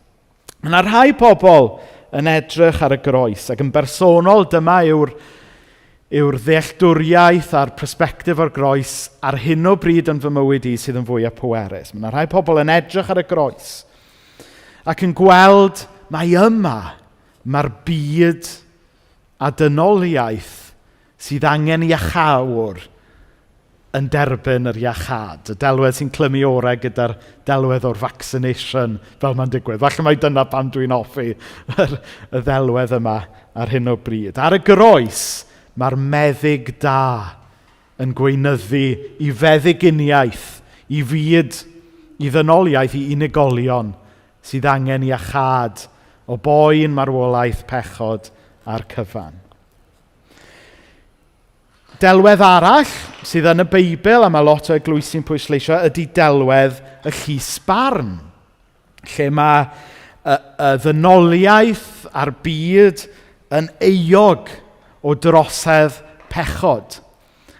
Mae yna rhai pobl yn edrych ar y groes ac yn bersonol dyma yw'r yw'r ddealltwriaeth a'r persbectif o'r groes ar hyn o bryd yn fy mywyd i sydd yn fwyaf pwerus. Mae yna rhai pobl yn edrych ar y groes ac yn gweld mai yma mae'r byd a dynoliaeth sydd angen iachawr yn derbyn yr iachâd. Y delwedd sy'n clymu orau gyda'r delwedd o'r vaccination fel mae'n digwydd. Falle mai dyna pam dwi'n hoffi yr, y ddelwedd yma ar hyn o bryd. Ar y groes, mae'r meddyg da yn gweinyddu i feddyginiaeth, i fyd, i ddynoliaeth, i unigolion sydd angen iachâd o boen, marwolaeth, pechod a'r cyfan. Delwedd arall sydd yn y Beibl, a mae lot o eglwysi'n pwysleisio, ydy delwedd y llys barn, lle mae y, y ddynoliaeth a'r byd yn euog o drosedd pechod.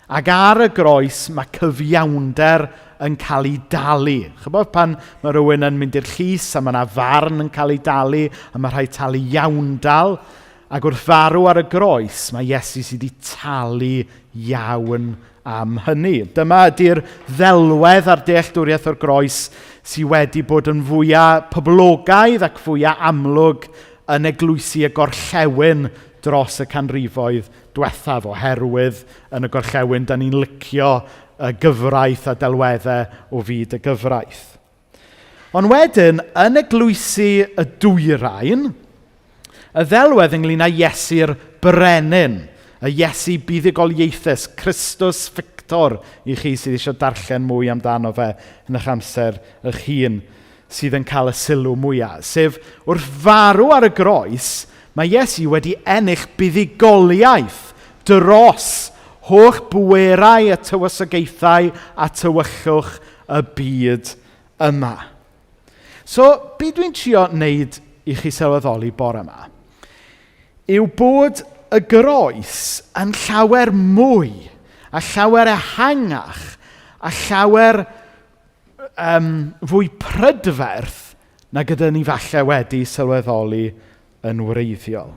Ac ar y groes mae cyfiawnder yn cael ei dalu. Chybod pan mae rhywun yn mynd i'r llys a mae yna farn yn cael ei dalu a mae rhaid talu iawndal. Ac wrth farw ar y groes, mae Iesu sydd wedi talu iawn am hynny. Dyma ydy'r ddelwedd a'r dealltwriaeth o'r groes sydd wedi bod yn fwyaf poblogaidd ac fwyaf amlwg yn eglwysi y gorllewin dros y canrifoedd diwethaf oherwydd yn y gorllewin da ni'n licio y gyfraith a delweddau o fyd y gyfraith. Ond wedyn, yn eglwysi y dwyrain, y ddelwedd ynglyn â Iesu'r brenin, y Iesu buddugoliaethus, Christus Victor, i chi sydd eisiau darllen mwy amdano fe yn eich amser eich hun, sydd yn cael y sylw mwyaf. Sef, wrth farw ar y groes, mae Iesu wedi ennill buddugoliaeth dros holl bwerau y tywysogaethau a tywyllwch y byd yma. So, be dwi'n trio wneud i chi sylweddoli bore yma, yw bod y groes yn llawer mwy a llawer ehangach a llawer um, fwy prydferth na gyda ni falle wedi sylweddoli yn wreiddiol.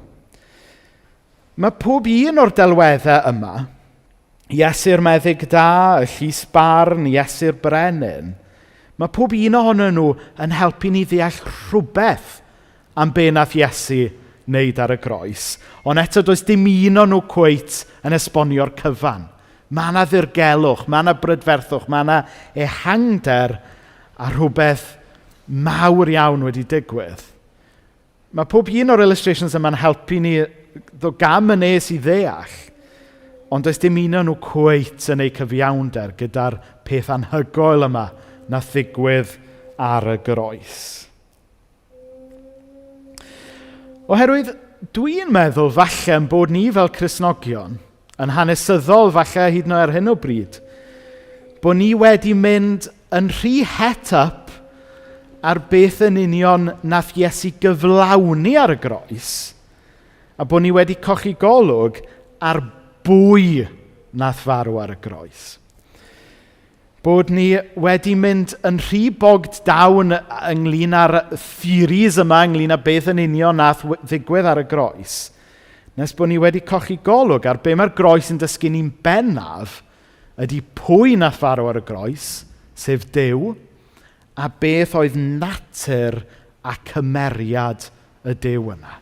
Mae pob un o'r delweddau yma, Iesu'r meddyg da, y llys barn, Iesu'r brenin, mae pob un ohonyn nhw yn helpu ni ddeall rhywbeth am be nath Iesu wneud ar y groes. Ond eto does dim un o'n nhw cweit yn esbonio'r cyfan. Mae yna ddirgelwch, mae yna brydferthwch, mae yna ehangder a rhywbeth mawr iawn wedi digwydd. Mae pob un o'r illustrations yma'n helpu ni ddod gam yn nes i ddeall, ond does dim un o'n nhw cweit yn eu cyfiawnder gyda'r peth anhygoel yma na ddigwydd ar y groes. Oherwydd dwi'n meddwl falle yn bod ni fel Cristnogion, yn hanesyddol falle hyd yn oed ar hyn o bryd, bod ni wedi mynd yn rhy het up ar beth yn union nath Iesu gyflawni ar y groes, a bod ni wedi cochi golwg ar bwy nath farw ar y groes. Bod ni wedi mynd yn rhy bogged down ynglyn â'r theories yma, ynglyn â beth yn union nath ddigwydd ar y groes, nes bod ni wedi cochi golwg ar be mae'r groes yn dysgu ni'n bennaf ydy pwy nath farw ar y groes, sef Duw, a beth oedd natur a cymeriad y Duw yna.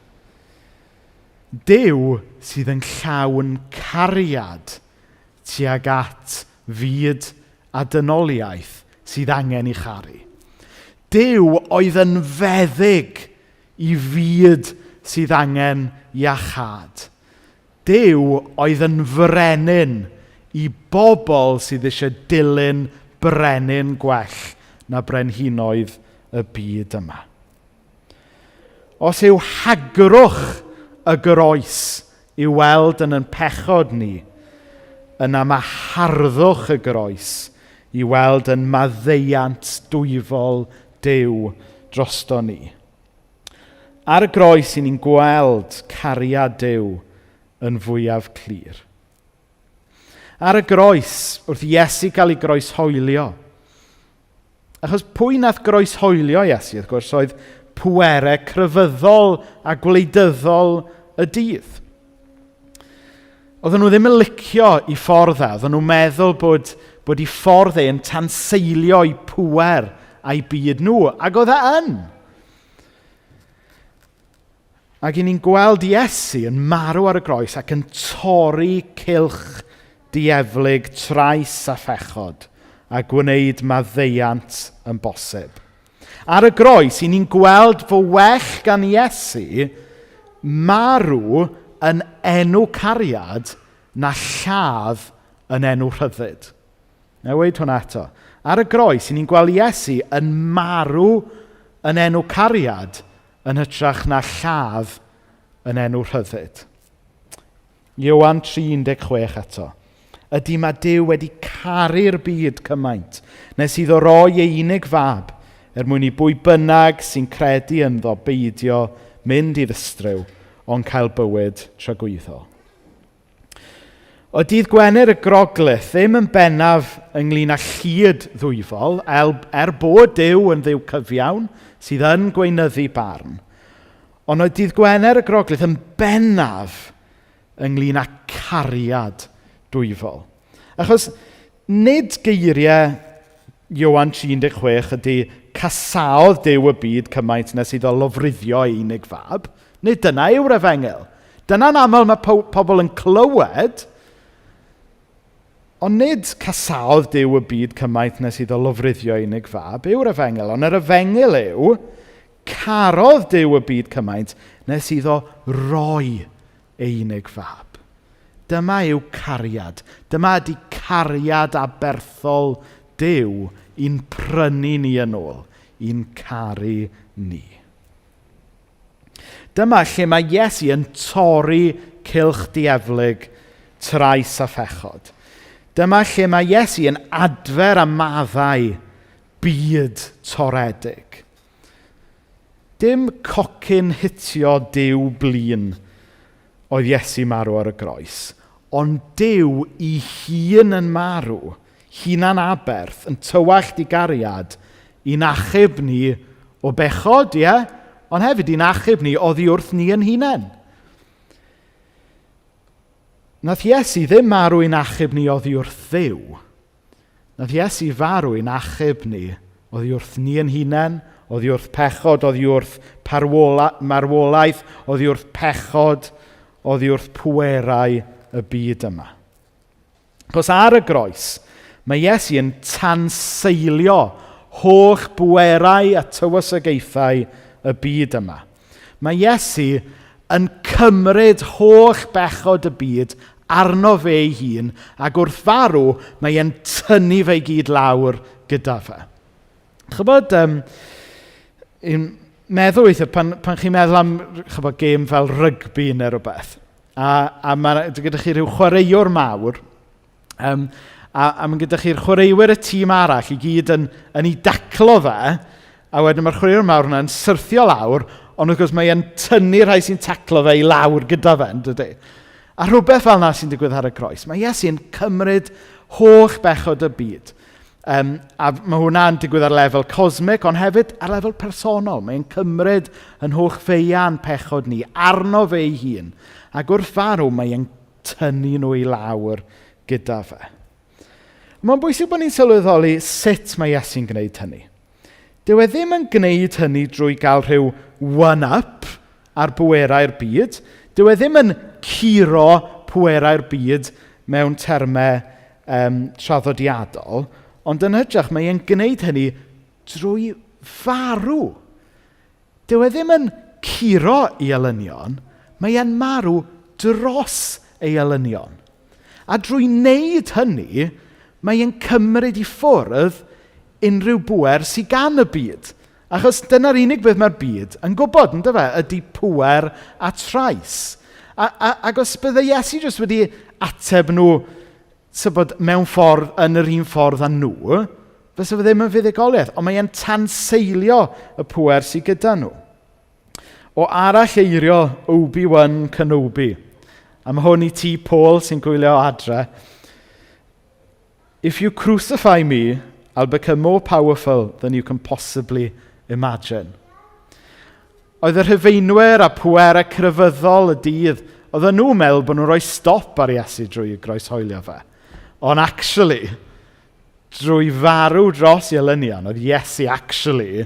Duw sydd yn llawn cariad tuag at fyd a dynoliaeth sydd angen ei charu. Duw oedd yn feddyg i fyd sydd angen iachâd. Duw oedd yn frenin i bobl sydd eisiau dilyn brenin gwell na brenhinoedd y byd yma. Os yw hagrwch y groes i'w weld yn yn pechod ni, yna mae harddwch y groes i weld yn maddeuant dwyfol Duw drosto ni. Ar y groes i ni'n gweld cariad Duw yn fwyaf clir. Ar y groes, wrth Iesu gael ei groeshoelio, achos pwy nath groeshoelio Iesu, wrth gwrs, oedd pwerau crefyddol a gwleidyddol y dydd. Oedden nhw ddim yn licio i ffordd e. Oedden nhw'n meddwl bod, bod i ffordd e yn tanseilio i pŵer a'i byd nhw. Ac oedd e yn. Ac i ni'n gweld Iesu yn marw ar y groes ac yn torri cylch dieflig trais a phechod a gwneud maddeuant yn bosib. Ar y groes, i ni'n gweld fo well gan Iesu marw yn enw cariad na lladd yn enw rhyddid. Na weud hwnna eto. Ar y groes, i ni'n gweld Iesu yn marw yn enw cariad yn hytrach na lladd yn enw rhyddid. Ioan 3.16 eto. Ydy mae Duw wedi caru'r byd cymaint, nes iddo roi ei unig fab, er mwyn i bwy bynnag sy'n credu ynddo beidio mynd i ddistryw, ond cael bywyd tragwyddol. O dydd Gwener y Groglith ddim yn bennaf ynglyn â llid ddwyfol, er bod Duw yn ddiw cyfiawn sydd yn gweinyddu barn. Ond oedd dydd Gwener y Groglith yn bennaf ynglyn â cariad dwyfol. Achos nid geiriau Ioan 3.16 ydy casaodd Duw y byd cymaint nes iddo lofruddio ei unig fab. Nid dyna yw'r efengyl. Dyna'n aml mae po pobl yn clywed, ond nid casaodd Duw y byd cymaint nes iddo lofruddio ei unig fab yw'r efengyl, ond yr efengyl yw carodd Duw y byd cymaint nes iddo roi ei unig fab. Dyma yw cariad. Dyma ydy cariad aberthol Duw i'n prynu ni yn ôl, i'n caru ni. Dyma lle mae Iesu yn torri cylch dieflig trais a phechod. Dyma lle mae Iesu yn adfer a maddau byd toredig. Dim cocyn hitio Duw blin oedd Iesu marw ar y groes, ond Duw i hun yn marw, hunan aberth, yn tywallt i gariad, i'n achub ni o bechod, ie, ond hefyd i'n achub ni oddi wrth ni yn hunain. Nath Iesu ddim marw i'n achub ni oddi wrth Dduw. Nath Iesu farw i'n achub ni oddi wrth ni yn hunain, oddi wrth pechod, oddi wrth parwola, marwolaeth, oddi wrth pechod, oddi wrth pwerau y byd yma. Cos ar y groes, mae Iesu yn tanseilio holl bwerau a tywysogaethau y byd yma. Mae Iesu yn cymryd holl bechod y byd arno fe ei hun, ac wrth farw, mae e'n tynnu fe i gyd lawr gyda fe. Chybod, um, un meddwl weithiau, pan, pan chi'n meddwl am chybod, gêm fel rygbi neu rhywbeth, a, a mae gyda chi rhyw chwaraewr mawr, um, A, a mae gyda chi'r chwaraewyr y tîm arall i gyd yn, yn ei daclo fe, a wedyn mae'r chwaraewr mawr yna yn syrthio lawr, ond wrth gwrs mae e'n tynnu rhai sy'n taclo fe i lawr gyda fe, yn dydy? A rhywbeth fel yna sy'n digwydd ar y groes. Mae Iesu'n cymryd holl bechod y byd. Um, a mae hwnna'n digwydd ar lefel cosmic, ond hefyd ar lefel personol. Mae'n cymryd yn holl feian pechod ni arno fe ei hun. Ac wrth farw, mae'n tynnu nhw i lawr gyda fe. Mae'n bwysig bod ni'n sylweddoli sut mae Iesu'n gwneud hynny. Dyw e ddim yn gwneud hynny drwy gael rhyw one-up ar bwerau'r byd. Dyw e ddim yn curo pwerau'r byd mewn termau um, traddodiadol, ond yn hytrach mae e'n gwneud hynny drwy farw. Dyw e ddim yn curo i elynion, mae e'n marw dros ei elynion. A drwy wneud hynny, mae e'n cymryd i ffwrdd unrhyw bŵer sydd gan y byd. Achos dyna'r unig beth mae'r byd yn gwybod, ynddo fe, ydy pŵer a trais. A, a, ac os bydde Iesu jyst wedi ateb nhw tybod, mewn ffordd, yn yr un ffordd â nhw, fysa fe ddim yn fuddugoliaeth. Ond mae e'n tanseilio y pŵer sydd gyda nhw. O arall eirio Obi-Wan Kenobi. A mae hwn i ti, Paul, sy'n gwylio adre. If you crucify me, I'll become more powerful than you can possibly imagine. Oedd y rhufeinwyr a pwerau crefyddol y dydd, oedden nhw'n meddwl bod nhw'n rhoi stop ar Iesu drwy groeshoelio fe. Ond actually, drwy farw dros i elynion, oedd Iesu actually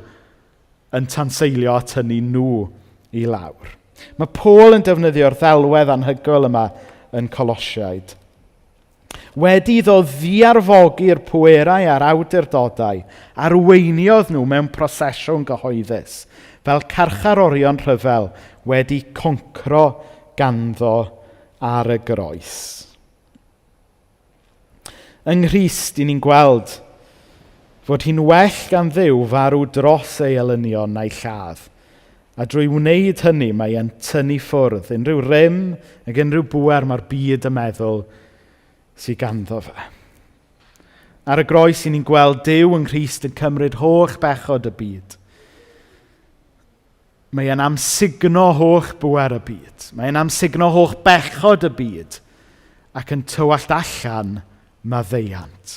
yn tanseilio a tynnu nhw i lawr. Mae Paul yn defnyddio'r ddelwedd anhygoel yma yn Colosiaid. Wedi iddo ddiarfogi'r pwerau a'r awdurdodau, arweiniodd nhw mewn prosesiwn gyhoeddus, fel carcharorion rhyfel wedi concro ganddo ar y groes. Yng Nghrist, i ni'n gweld fod hi'n well gan Dduw farw dros ei elynion na'i lladd. A drwy wneud hynny, mae e'n tynnu ffwrdd unrhyw rym ac unrhyw bŵer mae'r byd yn meddwl sydd ganddo fe. Ar y groes, i ni'n gweld Duw yng Nghrist yn cymryd holl bechod y byd. Mae e'n amsugno holl bŵer y byd. Mae e'n amsugno holl bechod y byd ac yn tywallt allan maddeuant.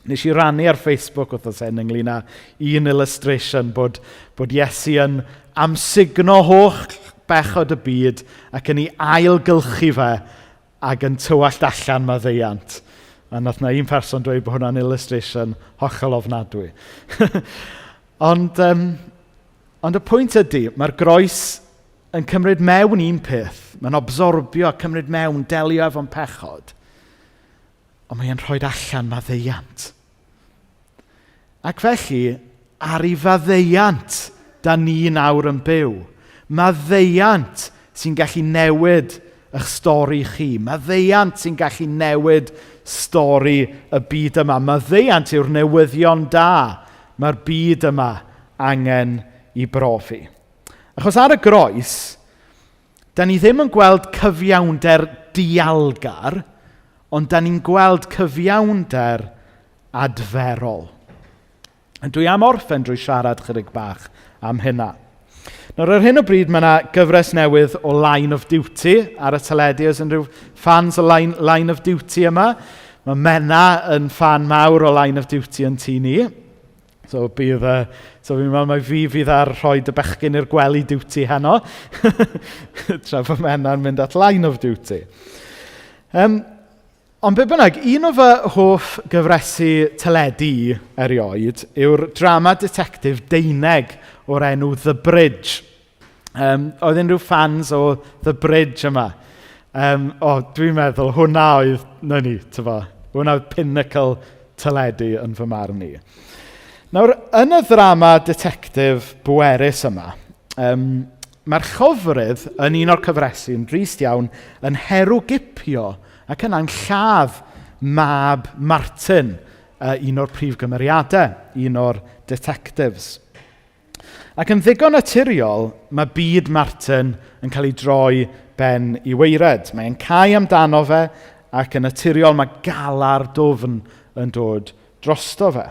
Nes i rannu ar Facebook wythnos hyn ynglyn â un illustration bod, bod Iesu yn amsugno holl bechod y byd ac yn ei ailgylchu fe ac yn tywallt allan maddeuant. A nath na un person dweud bod hwnna'n illustration hollol ofnadwy. ond, um, ond y pwynt ydy, mae'r groes yn cymryd mewn un peth. Mae'n absorbio, cymryd mewn, delio efo'n pechod. Ond mae'n rhoi allan maddeuant. Ac felly, ar ei faddeuant, da ni nawr yn byw. Maddeuant sy'n gallu newid eich stori chi. Maddeuant sy'n gallu newid stori y byd yma. Maddeuant yw'r newyddion da mae'r byd yma angen i brofi. Achos ar y groes, da ni ddim yn gweld cyfiawnder dialgar, ond da ni'n gweld cyfiawnder adferol. A dwi am orffen drwy siarad chydig bach am hynna. Nawr, ar hyn o bryd mae yna gyfres newydd o Line of Duty ar y teledu. Oes unrhyw fans o Line, Line of Duty yma? Mae Menna yn fan mawr o Line of Duty yn tŷ ni. So, bydd, so fi'n meddwl mai fi fydd ar rhoi dy bechgyn i'r gwely duty heno. Tra bod Menna'n mynd at Line of Duty. Um, ond be bynnag, un o fy hoff gyfresi teledu erioed yw'r drama detective Deineg o'r enw The Bridge. Um, oedd unrhyw fans o The Bridge yma? Um, o, dwi'n meddwl hwnna oedd, na ni, tyfo, hwnna oedd pinnacle teledu yn fy marn i. Nawr, yn y ddrama detective bwerus yma, um, mae'r llofrydd yn un o'r cyfresi yn drist iawn yn herwgipio ac yna'n lladd mab Martin, uh, un o'r prif gymeriadau, un o'r detectives. Ac yn ddigon naturiol, mae byd Martin yn cael ei droi ben i waered. Mae'n cau amdano fe ac yn naturiol mae galar dwfn yn dod drosto fe.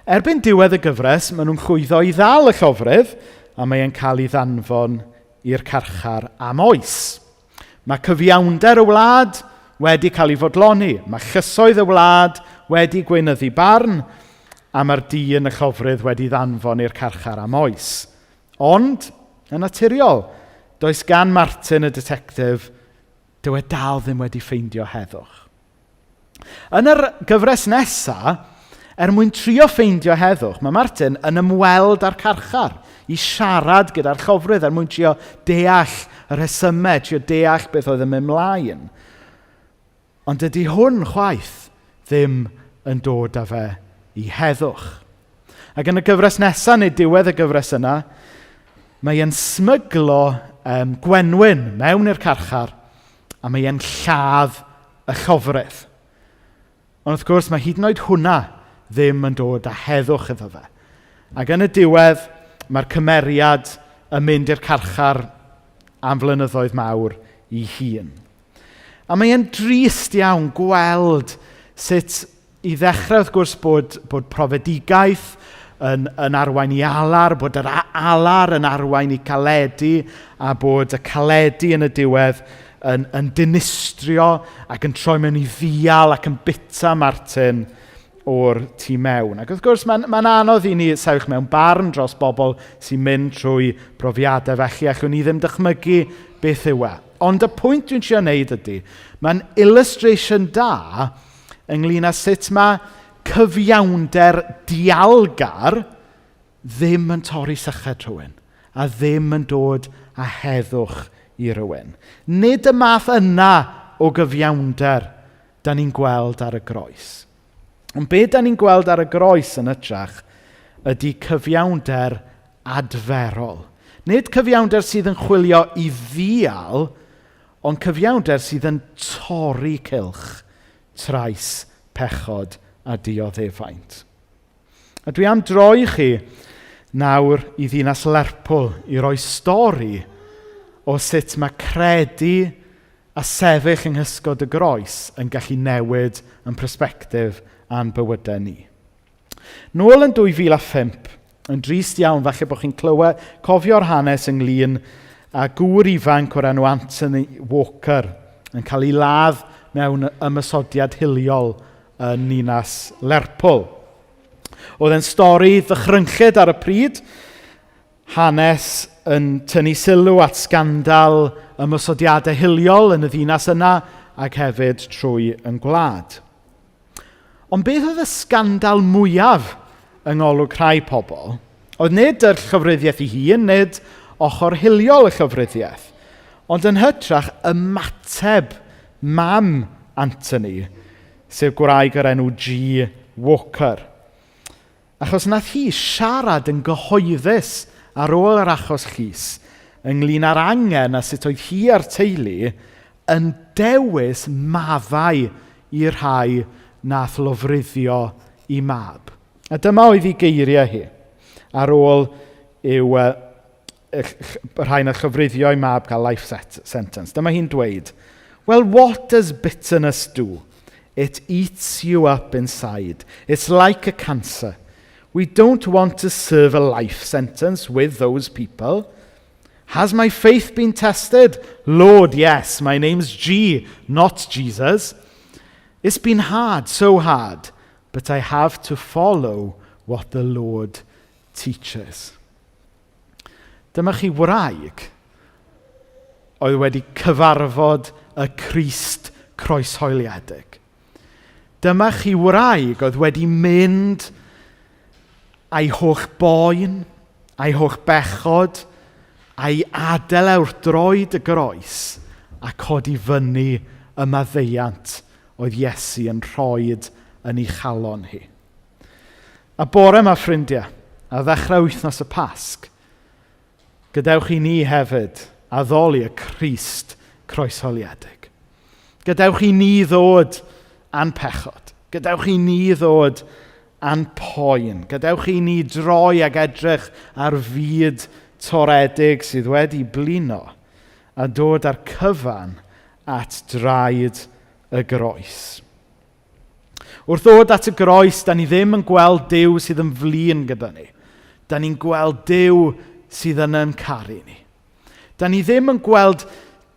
Erbyn diwedd y gyfres, maen nhw'n llwyddo i ddal y llofrudd, a mae e'n cael ei ddanfon i'r carchar am oes. Mae cyfiawnder y wlad wedi cael ei fodloni. Mae llysoedd y wlad wedi gweinyddu barn, a mae'r dyn y llofrudd wedi ddanfon i'r carchar am oes. Ond, yn naturiol, does gan Martin y detectif, dyw e dal ddim wedi ffeindio heddwch. Yn yr gyfres nesa, er mwyn trio ffeindio heddwch, mae Martin yn ymweld â'r carchar i siarad gyda'r llofrudd er mwyn trio deall y rhesymau, trio deall beth oedd yn mynd mlaen. Ond dydy hwn chwaith ddim yn dod â fe i heddwch. Ac yn y gyfres nesaf, neu diwedd y gyfres yna, mae e'n smyglo um, gwenwyn mewn i'r carchar a mae e'n lladd y llofrudd. Ond wrth gwrs, mae hyd yn oed hwnna ddim yn dod â heddwch iddo fe. Ac yn y diwedd, mae'r cymeriad yn mynd i'r carchar am flynyddoedd mawr i hun. A mae e'n drist iawn gweld sut i ddechrau wrth gwrs bod, bod profedigaeth yn, yn arwain i alar, bod yr alar yn arwain i caledu, a bod y caledu yn y diwedd yn, yn dinistrio ac yn troi mewn i ddial ac yn bita Martin o'r tu mewn. Ac wrth gwrs, mae'n mae anodd i ni sefyll mewn barn dros bobl sy'n mynd trwy brofiadau felly, allwn ni ddim dychmygu beth yw e. Ond y pwynt dwi'n trio wneud ydy, mae'n illustration da ynglyn â sut mae cyfiawnder dialgar ddim yn torri syched rhywun a ddim yn dod â heddwch i rywun. Nid y math yna o gyfiawnder da ni'n gweld ar y groes. Ond be da ni'n gweld ar y groes yn ytrach ydy cyfiawnder adferol. Nid cyfiawnder sydd yn chwilio i ddial, ond cyfiawnder sydd yn torri cylch trais, pechod a dioddefaint. A dwi am droi chi nawr i ddinas Lerpwl i roi stori o sut mae credu a sefyll yng nghysgod y groes yn gallu newid yn persbectif a'n bywydau ni. Nôl yn 2005, yn drist iawn falle bod chi'n clywed, cofio'r hanes ynglyn â gŵr ifanc o'r enw Anthony Walker yn cael ei ladd mewn ymosodiad hiliol yn ninas Lerpwl. Oedd e'n stori ddychrynllyd ar y pryd, hanes yn tynnu sylw at sgandal ymosodiadau hiliol yn y ddinas yna ac hefyd trwy yn gwlad. Ond beth oedd y sgandal mwyaf yng ngolwg rhai pobl? Oedd nid yr llofruddiaeth ei hun, nid ochr hiliol y llofruddiaeth, ond yn hytrach ymateb mam Anthony, sef gwraig o'r enw G. Walker. Achos nath hi siarad yn gyhoeddus ar ôl yr achos llys ynglyn â'r angen a sut oedd hi a'r teulu yn dewis maddau i'r rhai nath lofruddio i mab. A dyma oedd ei geiriau hi ar ôl i'w, uh, rhai nath llofruddio i mab cael life set, sentence. Dyma hi'n dweud, Well, what does bitterness do? It eats you up inside. It's like a cancer. We don't want to serve a life sentence with those people. Has my faith been tested? Lord, yes. My name's G, not Jesus. It's been hard, so hard, but I have to follow what the Lord teaches. Dyma chi wraig oedd wedi cyfarfod y Crist croeshoeliedig. Dyma chi wraig oedd wedi mynd a'i holl boen, a'i holl bechod, a'i adael e wrth droed y groes a codi fyny y maddeuant oedd Iesu yn rhoed yn ei chalon hi. A bore yma, ffrindiau, a ddechrau wythnos y Pasg, gadewch i ni hefyd addoli y Crist croeshoeliedig. Gadewch i ni ddod a'n pechod. Gadewch i ni ddod a'n poen. Gadewch i ni droi ag edrych ar fyd toredig sydd wedi blino a dod â'r cyfan at draed y groes. Wrth ddod at y groes, da ni ddim yn gweld Duw sydd yn flin gyda ni. Da ni'n gweld Duw sydd yn yn caru ni. Da ni ddim yn gweld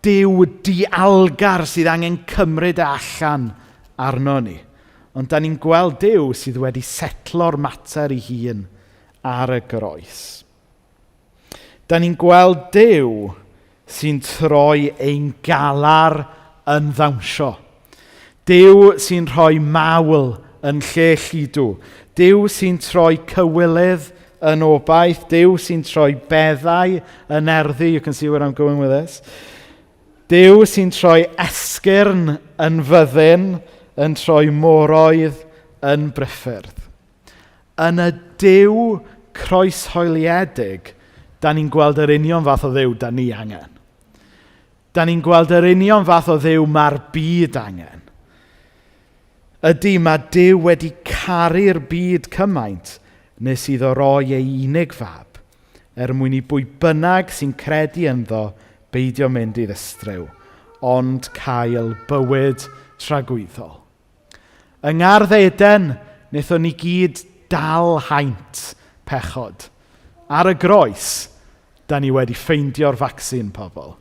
Duw dialgar sydd angen cymryd e allan arno ni. Ond da ni'n gweld Duw sydd wedi setlo'r mater ei hun ar y groes. Da ni'n gweld Duw sy'n troi ein galar yn ddawnsio. Duw sy'n rhoi mawl yn lle lludw. Duw sy'n troi cywilydd yn obaith. Duw sy'n troi beddau yn erddi. You can see where I'm going with this. Duw sy'n troi esgyrn yn fyddin, yn troi moroedd yn briffyrdd. Yn y Duw croeshoeliedig, da ni'n gweld yr union fath o Dduw da ni angen. Da ni'n gweld yr union fath o Dduw mae'r byd angen. Ydy, mae Duw wedi caru'r byd cymaint nes iddo roi ei unig fab, er mwyn i bwy bynnag sy'n credu ynddo beidio mynd i ddistryw, ond cael bywyd tragwyddol. Yng Ngardd Eden, wnaethon ni gyd dal haint pechod. Ar y groes, da ni wedi ffeindio'r vaccine, pobl.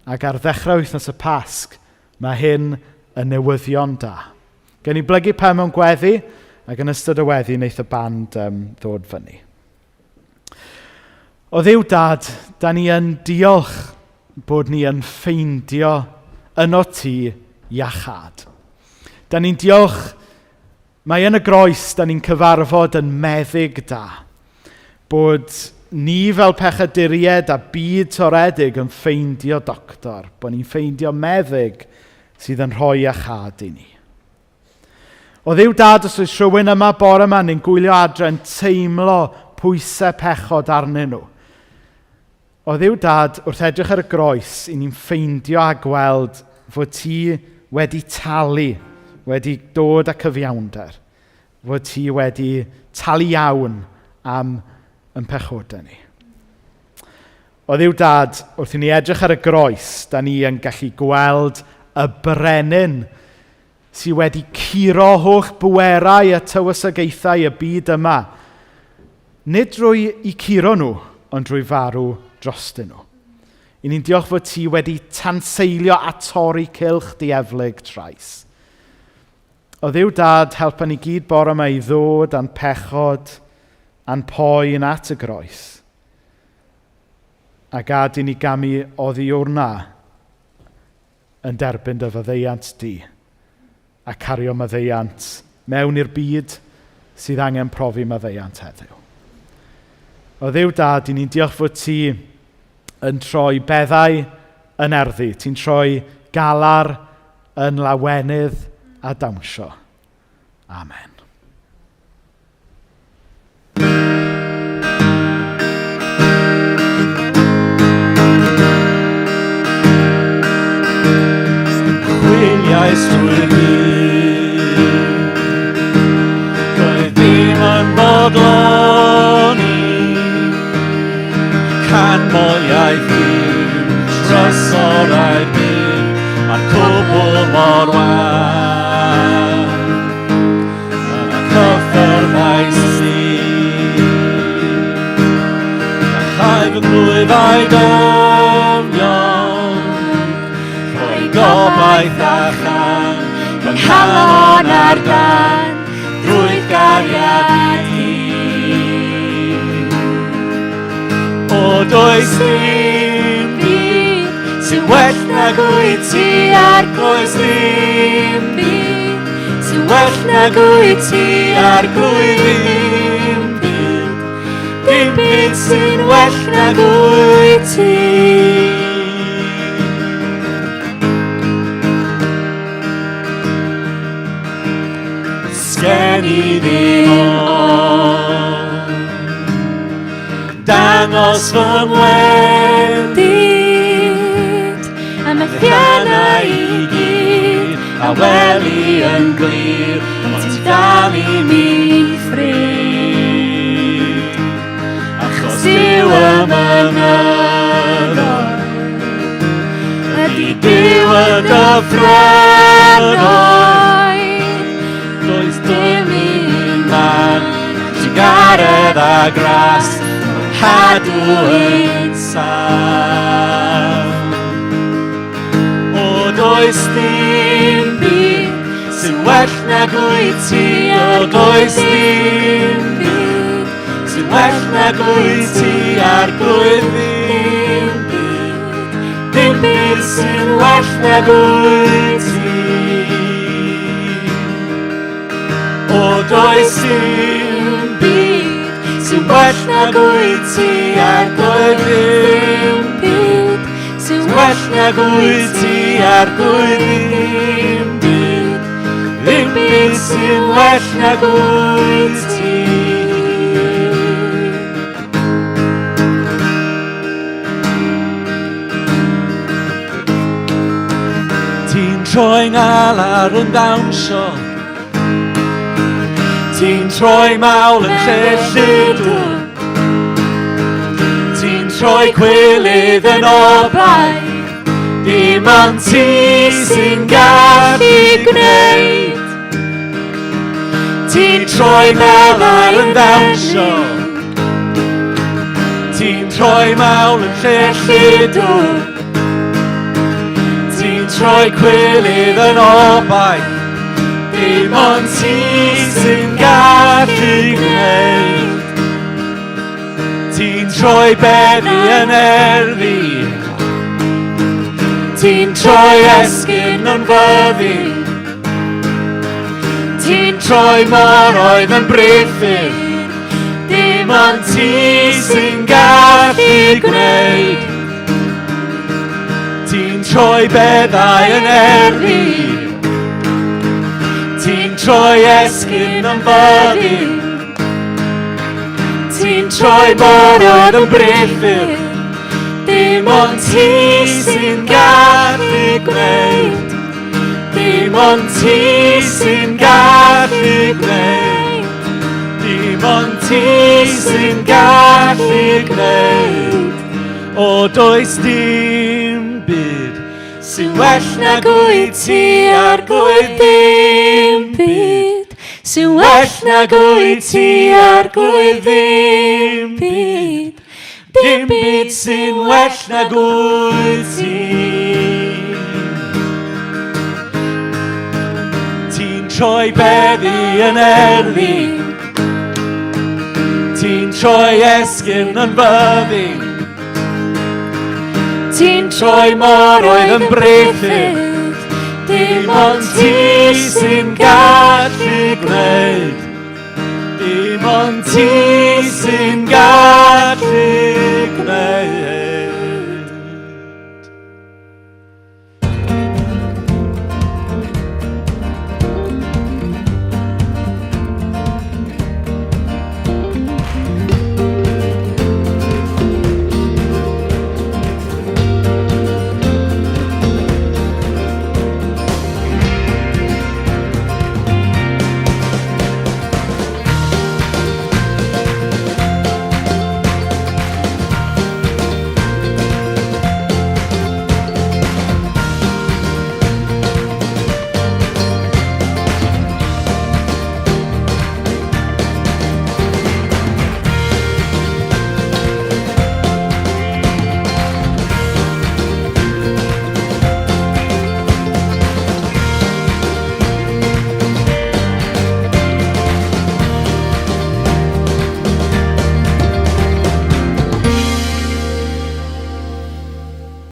Ac ar ddechrau wythnos y Pasg, mae hyn yn newyddion da. Gen i blygu pen mewn gweddi, ac yn ystod y weddi wneith y band ddod fyny. O Dduw Dad, da ni yn diolch bod ni yn ffeindio yno ti iachâd. Da ni'n diolch, mae yn y groes, da ni'n cyfarfod yn meddyg da. Bod ni fel pechaduriaid a byd toredig yn ffeindio doctor, bod ni'n ffeindio meddyg sydd yn rhoi iachâd i ni. O Dduw Dad, os oes rhywun yma bore yma neu'n gwylio adre yn teimlo pwysau pechod arnyn nhw. O Dduw Dad, wrth edrych ar y groes, i ni'n ffeindio a gweld fod ti wedi talu, wedi dod â cyfiawnder, fod ti wedi talu iawn am yn pechodau ni. O Dduw Dad, wrth i ni edrych ar y groes, da ni yn gallu gweld y brenin sydd wedi curo holl bwerau a tywysogaethau y byd yma. Nid drwy i curo nhw, ond drwy farw drostyn nhw. I ni'n diolch fod ti wedi tanseilio a torri cylch dieflig trais. O Dduw Dad, helpa ni gyd bore yma i ddod a'n pechod a'n poen at y groes. A gad i ni gamu oddi o'r yn derbyn dy faddeuant di a cario maddeuant mewn i'r byd sydd angen profi maddeuant heddiw. O Dduw Dad, i ni'n diolch fod ti yn troi beddau yn erddi. Ti'n troi galar yn lawenydd a dawnsio. Amen. Chwiliais drwy'r byd, doedd dim yn bodloni, canmoliaeth Duw, trysorau'r byd, mae'r cwbl mor wan. Yna cyffyrddais i, a chau fy nghlwyfau dyfnion, rhoi gobaith a chan fy nghalon ar dân drwy gariad di. O, does dim byd sy'n well nag wyt ti Arglwydd, dim byd sy'n well nag wyt ti Arglwydd, dim byd, dim byd sy'n well nag wyt ti. Sgen i ddim ond dangos fy ngwendid a methiannau i gyd a weli yn glir, ond ti'n dal i mi ffrind. Achos Duw y mynyddoedd ydy Duw y dyfroedd. dyffrynnoedd. Does dim un man, trugaredd a gras, yn cadw yn saff. O, does dim byd sy'n well nag wyt ti, o, does dim byd sy'n well nag wyt ti, arglwydd, ddim byd, dim byd sy'n well nag wyt ti. O, does dim byd sy'n well nag wyt ti, arglwydd, ddim byd sy'n well nag wyt ti, arglwydd, ddim byd, ddim byd sy'n well nag wyt ti. Ti'n troi ngalar yn dawnsio, ti'n troi mawl yn lle lludw, ti'n troi cwilydd yn obaith, dim ond ti sy'n gallu gwneud. Ti'n troi melar yn ddawnsio, ti'n troi mawl yn lle lludw, ti'n troi cwilydd yn obaith, dim ond ti sy'n gallu gwneud. Ti'n troi beddi yn erddi, ti'n troi esgyrn yn fyddin, ti'n troi moroedd yn briffyrdd, dim ond ti sy'n gallu gwneud. Ti'n troi beddau yn erddi, ti'n troi esgyrn yn fyddin, ti'n troi moroedd yn briffyrdd, dim ond ti sy'n gallu gwneud. Dim ond ti sy'n gallu gwneud. Dim ond ti sy'n gallu gwneud. O, does dim byd sy'n well nag wyt ti, arglwydd, dim byd sy'n well nag wyt ti, arglwydd, ddim byd, dim byd sy'n well nag wyt ti. Ti'n troi beddi yn erddi, ti'n troi esgyrn yn fyddin, ti'n troi moroedd yn briffyrdd, dim ond ti sy'n gallu gwneud. Dim ond ti sy'n gallu.